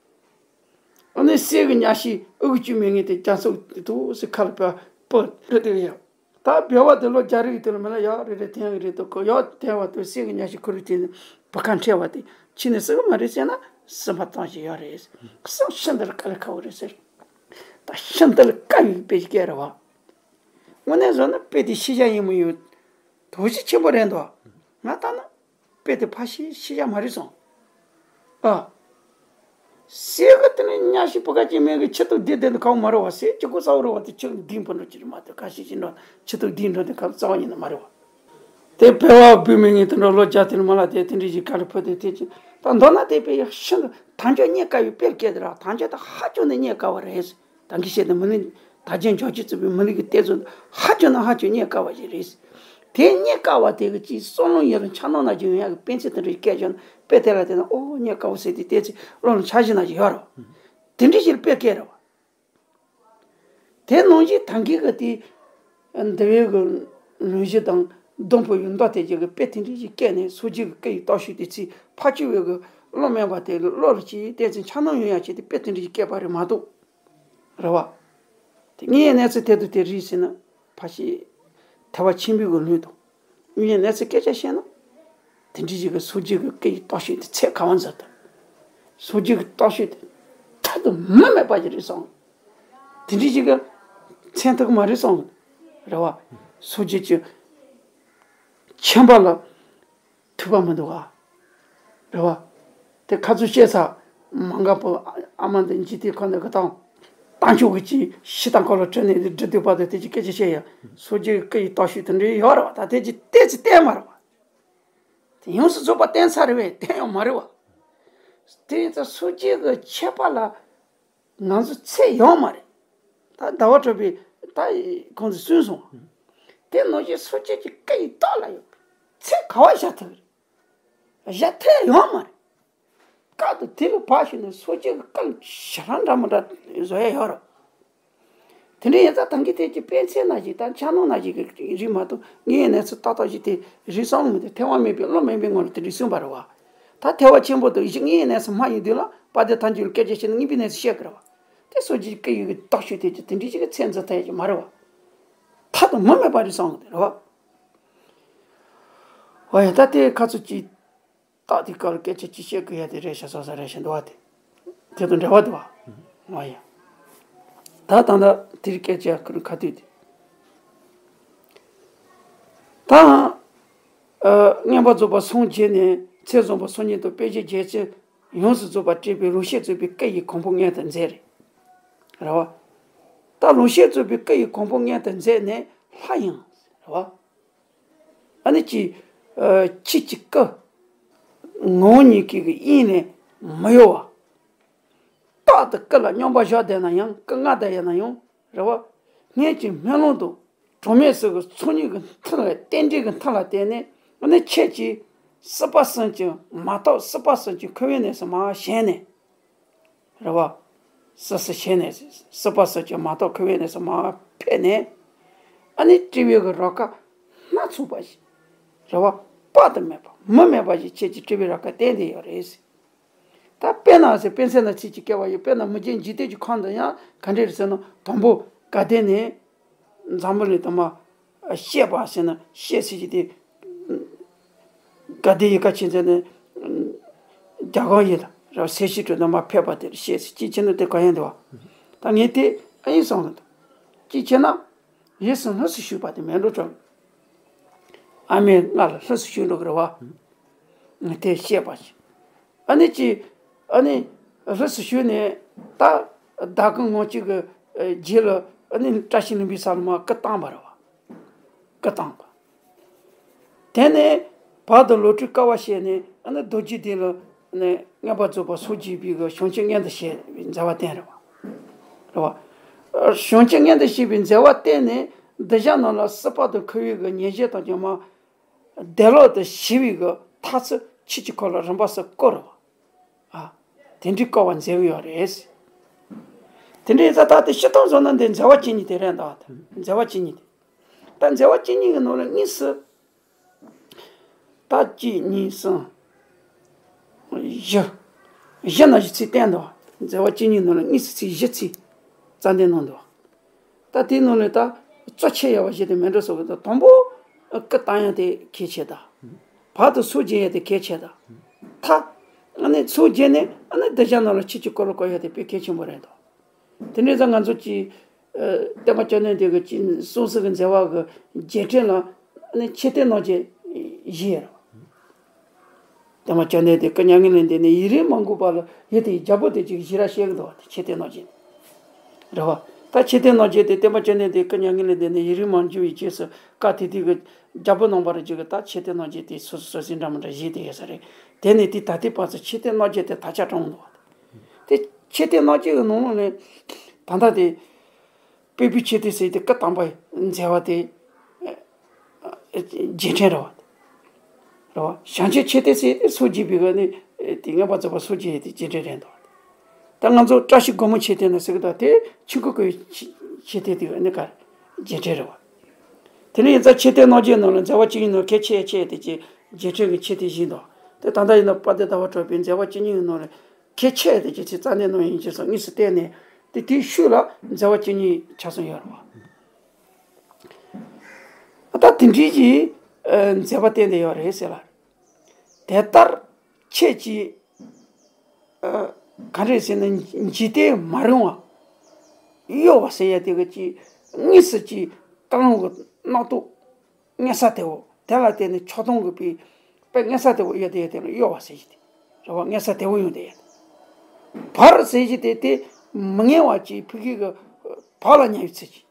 ཨ་ནི་སྲས་ཀྱི་གཉའ་ཤིང་ཨུ་གུ་ཅུ་མེད་ངེས་དེ་རྒྱ་མཚོ་དེ་དུ་སི་ཁ་ལ་པ་པོ་རེ་དེ་གི་ཡོད། ད་བོད་པ་དེ་ལོ་བརྒྱ་རིག་དེ་ལ་མི་ལ་ཡག་རེ་རེ་འཐེན་གི་རེད་དོ་ཁོ་ཡག་འཐེན་བ་དེ་སྲས་ཀྱི་གཉའ་ཤིང་ཁུ་རུ་དེ་ནི་བུ་ཁ་འཕྲད་བ་དེ་ཕྱི་ནས་སྲིད་གི་མ་རེད་ཟེར་ན་སྲིད་པ་ཙམ་ཞིག་ཡོད་རེད། སྲིད་ཤིན་ཏུ་ལ་དཀའ་ལས་ཁག་པོ་རེད་ཟེར། ད་ཤིན་ཏུ་ལ་དཀའ་བའི་དཔེ་ཞིག་སྐད་རེད་བ། དངོས་གནས་བཟོ་ན་དཔེ་དེ་ཤེས་བྱ་ཡིན་མི་ཡོད། དོགས་གཞི་ཆེན་པོ་རེད་འདུག་ང་ལྟ་ན། དཔེ་དེ་ཕ་ཤི་ཤི་ཡ་མ་རེད་སོང་། ཨ། སྲས་ཀྱི་དེ་ནི་གཉའ་ཤིང་བུ་ག་ཅིག་མེད་གི་ཁྱི་ཐུག་འདི་དེ་ནི་ཁའོ་མ་རེད་བ། སྲས་ཅི་གོ་ས་བོ་རེད་བ་དེ་ཁྱི་འདི་འཕུར་འགྲོ་ཅི་རེད་མ་གཏོགས་ཁ་ཤས་ཤིག་འགྲོ་ཁྱི་ཐུག་འདི་འགྲོ་དེ་ཁ་རྩ་བ་ཉིད་ནས་མ་རེད་བ། དེ་བོད་པ་བུད་མེད་ངས་དེ་འདྲ་ལོ་བརྒྱ་དེ་ནི་མ་ལ་དེ་དེ་འདྲ་ཞིག་ག་རེ་ཕུད་དེ་དེ་ཅི་ད་མདོར་ན་དེ་དཔེ་ཡག་ཤིན་ཏུ་ཐམས་ཅད་རྙེད་དཀའ་བའི་དཔེར་སྐད་དེ་ར་ཐམས་ཅད་ད་ཧ་ཅང་ནས་རྙེད་དཀའ་བ་རེད། ད་གིན་བཤད་དེ་མི་ལུས་ད་གྱེན་འཇོག་ཅི་ཚུགས་པའི་མི་ལུས་ཀྱི་གཏེར་ཚོ་ཧ་ཅང་ན་ཧ་ཅང་རྙེད་དཀའ་བ་ཞིག་རེད། དེ་རྙེད་དཀའ་བ་དེ་གི་ཅིག་བསམ་བློ་ཡིན་རུང་འཆར་སྣང་ན་ཅིག་ཡོང་ཡག་གི་དཔེ་མཚོན་དེ་འདྲ་སྐད་ཅིག་དཔེ་དེ་ལ་བལྟས་ན་ཨོ་རྙེད་དཀའ་བ་ཟེར་དེ་བལྟས་ཚེ་བློ་ལ་འཆར་གཞི་ན་ཅིག་ཡོད་རེད། དེ་འདྲ་ཞིག་དཔེ་སྐད་རེད་བ། དེ་ནང་བཞིན་ད་གིན་གི་དེ་འདུལ་བའི་གི་ལུང་གཞི་དང་ སྡོང་པོ་ཡི་མདོ་དེ་ཅིག་གི་དཔེ་དེ་འདྲ་ཞིག་བཀལ་ནས་སོ་སྐྱེ་གི་སྐད་ཡིག་རྟོག་ཞིབ་དེ་ཚིག་ཕར་ཕྱི་བའི་གི་བློ་དམན་པ་དེ་བློ་ལ་ཅིག་བལྟས་ཚེ་འཆར་སྣང་ཡོང་ཡག་ཅིག་དེ་དཔེ་དེ་འདྲ་ཞིག་བཀལ་པ་རེད་མ་གཏོགས། རེད་བ། དེ་དངོས་ཡོད་གནས་ཚུལ་དེ་དང་དེ་རེད་ཟེར་ན་ཕར་ཕྱི་ཐལ་བ་ཆེན་པོའི་གི་ལུས་དང་། དངོས་ཡོད་གནས་ཚུལ་སྐད་ཆ་བཤད་ན། དེ་འདྲ་ཞིག་གི་སོ་སྐྱེ་གི་སྐད་ཡིག་རྟོག་ཞིབ་དེ་ཚད་ག་བ་མཛད་དོ། སོ་སྐྱེ་གི་རྟོག་ཞིབ་དེ་ཐད་དུ་མ་སྨད་པ་ཞིག་རེད་སོང་། དེ་འདྲ་ཞིག་གི་མཚན་ཐོགས་མ་རེད་སོང་། རེད་བ། སོ་སྐྱེ་ཅིག་མཁྱེན་པ་ལ་ཐུབ་པ་མི་འདུག་ག། རེད་བ། དེ་ཁ་ཚུར་བཤད་ཚར། མ་འགག་པོ་ཨ་མ་འདི་འཇིག་རྟེན་ཁམས་འདི་གི་དང་། རྟ་མཆོག་གི་ཅིག་ཤི་དང་ཁོ་ལ་ཁྲིད་ནས་འདི་འབྲི་འདུག་པ་དང་དེ་ཅིག་སྐད་ཆ་བཤད་ཡ། སོ་སྐྱེ་གི་སྐད་ཡིག་རྟོག་ཞིབ་དེ་འདྲ་ཡོད་རེད་བ། ད་དེ་ཅིག་བལྟས་ཚེ་བལྟས་མ་རེད་བ། དེ་ཡོངས་སུ་རྫོགས་པ་བསྟན་ཚར་རེད་བས་བསྟན་ཡོད་མ་རེད་བ། དེ་ཡིན་ཙང་སོ་སྐྱེ་གི་མཁྱེན་པ་ལ་ང་ཚོ་ཚད་ཡོད་མ་རེད། ད་ཟླ་བ་གྲགས་པས་ད་ཁོང་ཚོས་གསུངས་སོང་། དེ་ནང་བཞིན་སོ་སྐྱེ་གི་སྐད་ཡིག་རྟོགས་ལ་ཡོད་པའི་ཚད་ག་བ་བཞག་ཐུབ་རེད། བཞག་ཐུབ་ཡོད་མ་རེད། སྐབས་དེ་དེ་ལ་བབས་ཤིག་ནས་སོ་སྐྱེ་གི་སྐད་ཞེ་དྲག་འདྲ་མི་འདྲ་བཟོ་ཡ་ཡོད་རེད། དེ་འདྲ་ཡིན་ཙང་ད་གིན་དེ་གི་དཔེ་མཚོན་ནང་བཞིན་དང་འཆར་སྣང་ནང་བཞིན་གི་རིགས་མ་གཏོགས་དངོས་ཡོད་གནས་ཚུལ་ཏག་ཏག་ཞིག་དེ་རིགས་སམ་མི་དེ་ཐལ་བ་མེད་པའི་བློ་དམན་པའི་ངོ་ལ་དེ་འདྲ་གསུངས་པ་རེད་བ། ད་ཐལ་བ་ཆེན་པོ་དང་དངོས་ཡོད་གནས་ཚུལ་སྨྲ་བའི་དུས་ལ་དཔལ་ལྡན་ཐལ་འགྱུར་སྐད་ཆ་བཤད་ན་དངོས་པོའི་གནས་ཚུལ་བཤད་དགོས་རེད་བ། དེ་སོ་སྐྱེ་སྐད་ཡིག་གི་རྟོག་ཞིབ་དེ་ཅི་དེ་འདྲ་ཞིག་གི་ཚད་འཛིན་ཐལ་ཡ་ཅིག་མ་རེད་བ། ཐད་དུ་མ་སྨད་པ་རེད་བསམ་གི་རེད་བ། འོ་ཡ་ད་དེ་ཁ་ཚུར་ཅིག་རྟགས་དེ་སྐབས་ལ་སྐད་ཆ་ཅིག་བཤད་དགོས་ཡ་དེ་རེད་ཤག་སོ་སོ་རེད་ཤག་འདུག་བ་དེ། དེ་དང་འབྲེལ་བ་འདུག་བ། འོ་ཡ། ད་ད་ལྟ་དེ་རིང་སྐད་ཆ་ཁ་ཐུག་དེ། ད། ཨ། མངོན་པར་རྫོགས་པར་སངས་རྒྱས་ནས་ཚེ་བཟུང་བར་སོ་གཉིས་དང་དཔེ་བྱད་བརྒྱད་ཅུ་ཡོངས་སུ་རྫོགས་པར་བྲིས་པའི་ལོངས་སྤྱོད་རྫོགས་པའི་སྐད་ཡིག་གང་པོ་མངོན་དུ་མཛད་རེད། རེད་བ། ད་ལོངས་སྤྱོད་རྫོགས་པའི་སྐད་ཡིག་གང་པོ་མངོན་དུ་མཛད་ནས་སླར་ཡང་། རེད་བ། ཨ་ནི་ཅི། ཨ། ཁྱེད་ཀྱི་སྐུ། ངོ་བོ་ཉིད་ཀྱི་དབྱིངས་ནས་མི་གཡོ་བ། རྟག་ཏུ་སྐུ་ལ་སྙོམས་པར་བཞག་བསྡད་ན་ཡང་སྐུ་ལྔ་བསྡད་ཡོད་ན་ཡང་རེད་བ། སྔོན་གྱི་སྨོན་ལམ་དང་གྲངས་མེད་ཚོགས་ཀྱི་ཚོགས་གཉིས་ཀྱི་མཐུ་ལ་རྟེན་འབྲེལ་གྱི་མཐུ་ལ་བརྟེན་ནས་ཨ་ནི་ཁྱེད་ཀྱིས་སྲིད་པ་གསུམ་གྱི་མ་རྟོགས་སྲིད་པ་གསུམ་གྱི་འཁོར་བའི་གནས་སུ་མར་ཞེན་ནས། རེད་བ། སྲིད་སུ་ཞེན་ནས་སྲིད་པ་གསུམ་གྱི་མ་རྟོགས་འཁོར་བའི་གནས་སུ་མར་ཕེབས་ནས། ཨ་ནི་སྤྲུལ་པའི་གི་རབ་དཀར་སྣ་ཚོགས་པ་ཞིག་རེད་བ། དཔག་ཏུ་མེད་པ་མུ་མེད་པ་ཞིག་ཁྱེད་ཀྱི་སྤྲུལ་པའི་རབ་དཀར་བསྟན་བསྡད་ཡོད་རེད། ད་དཔེར་ན་ཟེར་དཔེ་མཚོན་ན་ཚིག་གཅིག་བཀལ་བ་ཡོད། དཔེར་ན་མི་མཇེད་འཇིག་རྟེན་གྱི་ཁམས་འདི་ཡང་ག་འདྲས་རེད་ཟེར་ན་དང་པོ་ག་དེ་ནས་འཛམ་བུ་གླིང་དུ་མར་གཤེགས་པ་ཟེར་ན་གཤེགས་ཟེར་གྱི་དེ་ག་དེ་ཡི་ག་ཕྱིན་ཚེ་ནས་རྒྱ་གར་ཡུལ་ལ་ར་སེར་ཤིང་དྲུང་དུ་མར་ཕེབས་པ་དེར་གཤེགས་ཟེར་གཅིག་བྱས་ན་དེ་ག་ཡང་འདུག་བ། ད་ངས་དེ་ཨ་ཡིན་སོང་ལ་འདུག་གཅིག་བྱས་ན། ཡིད་སུ་ལྷུམས་སུ་ཞུགས་པ་དེ་མེད་འགྲོ་ཅོག་ཨ་མའི་མངལ་ལ་ལྷུམས་སུ་ཞུགས་འགྲོ་གི་རེད་བ། དེ་བཤད་པ་ཞིག་ཨ་ནི་ཅི། ཨ་ནི་ལྷུམས་སུ་ཞུགས་ནས་ད་ཟླ་གི་ངོ་གཅིག་གི་རྗེས་ལ་ཨ་ནི་བཀྲ་ཤིས་ལྷུན་པོའི་ས་ལ་མར་སྐུ་བལྟམས་པ་རེད་བ། སྐུ་བལྟམས་པ། དེ་ནས་བར་དུ་ལོ་དྲུག་དཀའ་བ་སྤྱད་ནས་ཨ་ནི་རྡོ་རྗེ་གདན་ལ་ནས་མངོན་པར་རྫོགས་པར་སངས་རྒྱས་པའི་གི་བྱང་ཆུབ་མངོན་དུ་བྱེད་པའི་མཛད་པ་བསྟན་རེད་བ། རེད་བ། བྱང་ཆུབ་མངོན་དུ་བྱེད་པའི་མཛད་པ་བསྟན་ནས་གདུལ་བྱ་རྣམས་ལ་སྲིད་པ་དང་འཁོར་བའི་གི་ཉེས་བྱས་དང་བཅས་མ་བདེ་ལོག་ཏུ་ཞི་བའི་གི་ཐབས་ཚུལ་ཆོས་ཀྱི་འཁོར་ལོ་རིམ་པ་སུ་བསྐོར་རེད་བ། ཨ། དེ་འདྲའི་བསྐོར་བ་མཛད་ཀྱི་ཡོད་རེད། དེ་འདྲའི་ཡིན་ཙང་ད་དེ་སྤྱིར་བཏང་བཟོ་ན་འདི་མཛད་པ་བཅུ་གཉིས་དེ་རེད་འདུག་མཛད་པ་བཅུ་གཉིས་དེ། ད་མཛད་པ་བཅུ་གཉིས་ཀྱི་ནང་ལ་དངོས་སུ། ད་གཅིག་གཉིས་གསུམ། བཞི། བཞི་ན་བཞི་ཚིག་བསྟན་འདུག་མཛད་པ་བཅུ་གཉིས་ནང་ལ་དངོས་སུ་ཚིག་བཞི་ཚིག་རྩ་འདོན་གནང་འདུག་ད་དེའི་ནང་ལ་ད་གཙོ་ཆེ་ཡ་བ་བཞི་དེ་མེད་འགྲོ་སོགས་ཀྱི་ད་དང་པོ་སྐུ་བལྟམས་ཡ་དེ་གལ་ཆེ་ད། བར་དུ་སངས་རྒྱས་ཡ་དེ་གལ་ཆེ་ད། ད་ཨ་ནི་སངས་རྒྱས་ནས་ཨ་ནི་གདུལ་བྱ་རྣམས་ལ་ཆོས་ཀྱི་འཁོར་ལོ་བསྐོར་ཡ་དེ་དཔེ་གལ་ཆེན་པོ་རེད་འདུག་དེ་འདྲ་ཙང་ང་ཚོ་གི་ཨ་བསྟན་པ་བཅོམ་ལྡན་འདས་ཀྱི་སྤྱི་གསུང་གསུམ་གྱི་མཛད་པ་གི་རྒྱས་འགྲེལ་ལ་ཨ་ནི་མཆོད་རྟེན་རྣམ་འབྱེད་བཞི་ཡོད་རེད། བསྟན་པ་བཅོམ་ལྡན་འདས་སྐུ་མྱ་ངན་ལས་འདས་ནས་ཡུན་རིང་མ་འགོར་བ་ལ་ཡུལ་དེའི་རྒྱལ་པོ་དེ་ཅིག་ཞིག་ར་བཤད་ཀྱི་འདུག་བ། དེ་མཆོད་རྟེན་རྣམ་འབྱེད་རེད་བ། ད་མཆོད་རྟེན་རྣམ་འབྱེད་དེ་བསྟན་པ་བཅོམ་ལྡན་འདས་སྐུ་མྱ་ངན་ལས་འདས་ནས་ཡུན་རིང་མ་འགོར་བའི་རྗེས་སུ་བཀའ་དེ་དུས་ཀྱི་རྒྱལ་པོ་རྣམ་པ་རེ་ཅིག་གིས་ད་མཆོད་རྟེན་རྣམ་འབྱེད་དེ་སོ་སོ་སོ་སོའི་འདྲ་མི་འདྲ་བཞེས་བསྡད་ཡོད་ས་རེད། དེ་ནས་དེ་ད་ལྟའི་བར་དུ་མཆོད་རྟེན་རྣམ་འབྱེད་དེ་དར་ཁྱབ་བྱུང་འདུག་བ། དེ་མཆོད་རྟེན་རྣམ་འབྱེད་ཀྱི་ནང་ལོགས་ནས་ད་ལྟ་དེ་དཔལ་བེའུའི་མཆོད་རྟེན་ཟེར་དེ་སྐུ་བལྟམས་པའི་མཛད་པ་དེ་རྒྱས་འགྲེལ་རེད་བ། རེད་བ། བྱང་ཆུབ་མཆོད་རྟེན་ཟེར་དེ་སངས་རྒྱས་པའི་གི་ནི་དེ་མངོན་པར་རྫོགས་པར་སངས་རྒྱས་དེ་རྒྱས་འགྲེལ་རེད་འདུག་ད་ང་ཚོ་བཀྲ་ཤིས་སྒོ་མོ་མཆོད་རྟེན་ཟེར་གི་འདུག་དེ་ཆོས་འཁོར་གྱི་མཆོད་རྟེན་དེ་གི་ནི་ག་རེ་རྒྱས་འགྲེལ་རེད་བ། དེ་ནས་ཡིན་ཙང་ཆེ་བསྟོད་རྣམ་འབྱེད་ནང་ལ་མཛད་པ་བཅུ་གཉིས་ནང་གལ་ཆེ་ཆེ་དེ་ཅིག་རྗེས་དྲན་གྱི་ཆེ་བསྟོད་བཞིན་དུ། དེ་ད་ལྟ་ཡིན་ན་དཔལ་ལྡན་ཟླ་བ་གྲགས་པའི་མཛད་པ་བཅུ་གཉིས་ནང་ལ་གལ་ཆེ་དེ་ཅིག་ཚིག་རྩ་ནས་གནང་ཡིན་ཅེས་སོགས་དངོས་སུ་བསྟན་ནས། དེ་དེའི་ཤུལ་ལ་མཛད་པ་བཅུ་གཉིས་ཆ་ཚང་ཡོད་རེད་བ། ད་དེ་འདྲའི་གི་ཨ་མཛད་པ་བསྟན་ཏེ་ཡོད་རེད་ཟེར་ལ། དེ་ལྟར་ཁྱེད་ཀྱིས་ཨ་ག་རེ་ཟེར་ན། འཇིག་རྟེན་མ་རུངས་པ་གཡོ་བ་ཟེར་ཡ་དེ་ག་ཅིག་དངོས་སུ་ཅིག་བཀའ་ལུང་གི་རྣམ་རྟོག་མངོན་གསལ་དོད་པོ་དེ་ལ་བརྟེན་ནས་ཕྱོགས་གཏོང་གི་པའི་དཔེ་མངོན་གསལ་དོད་པོ་ཡོད་དེ་ཡོད་དེ་ལ་གཡོ་བ་ཟེར་གྱི་དེ་རེད་བ། མངོན་གསལ་དོད་པོ་ཡོང་དེ་ཡོད། བར་ཟེར་གྱི་དེ་དེ་མི་ངེས་པ་ཅིག་ཕ་གི་གི་བག་ལ་ཉལ་བའི་ཚུལ་གྱིས།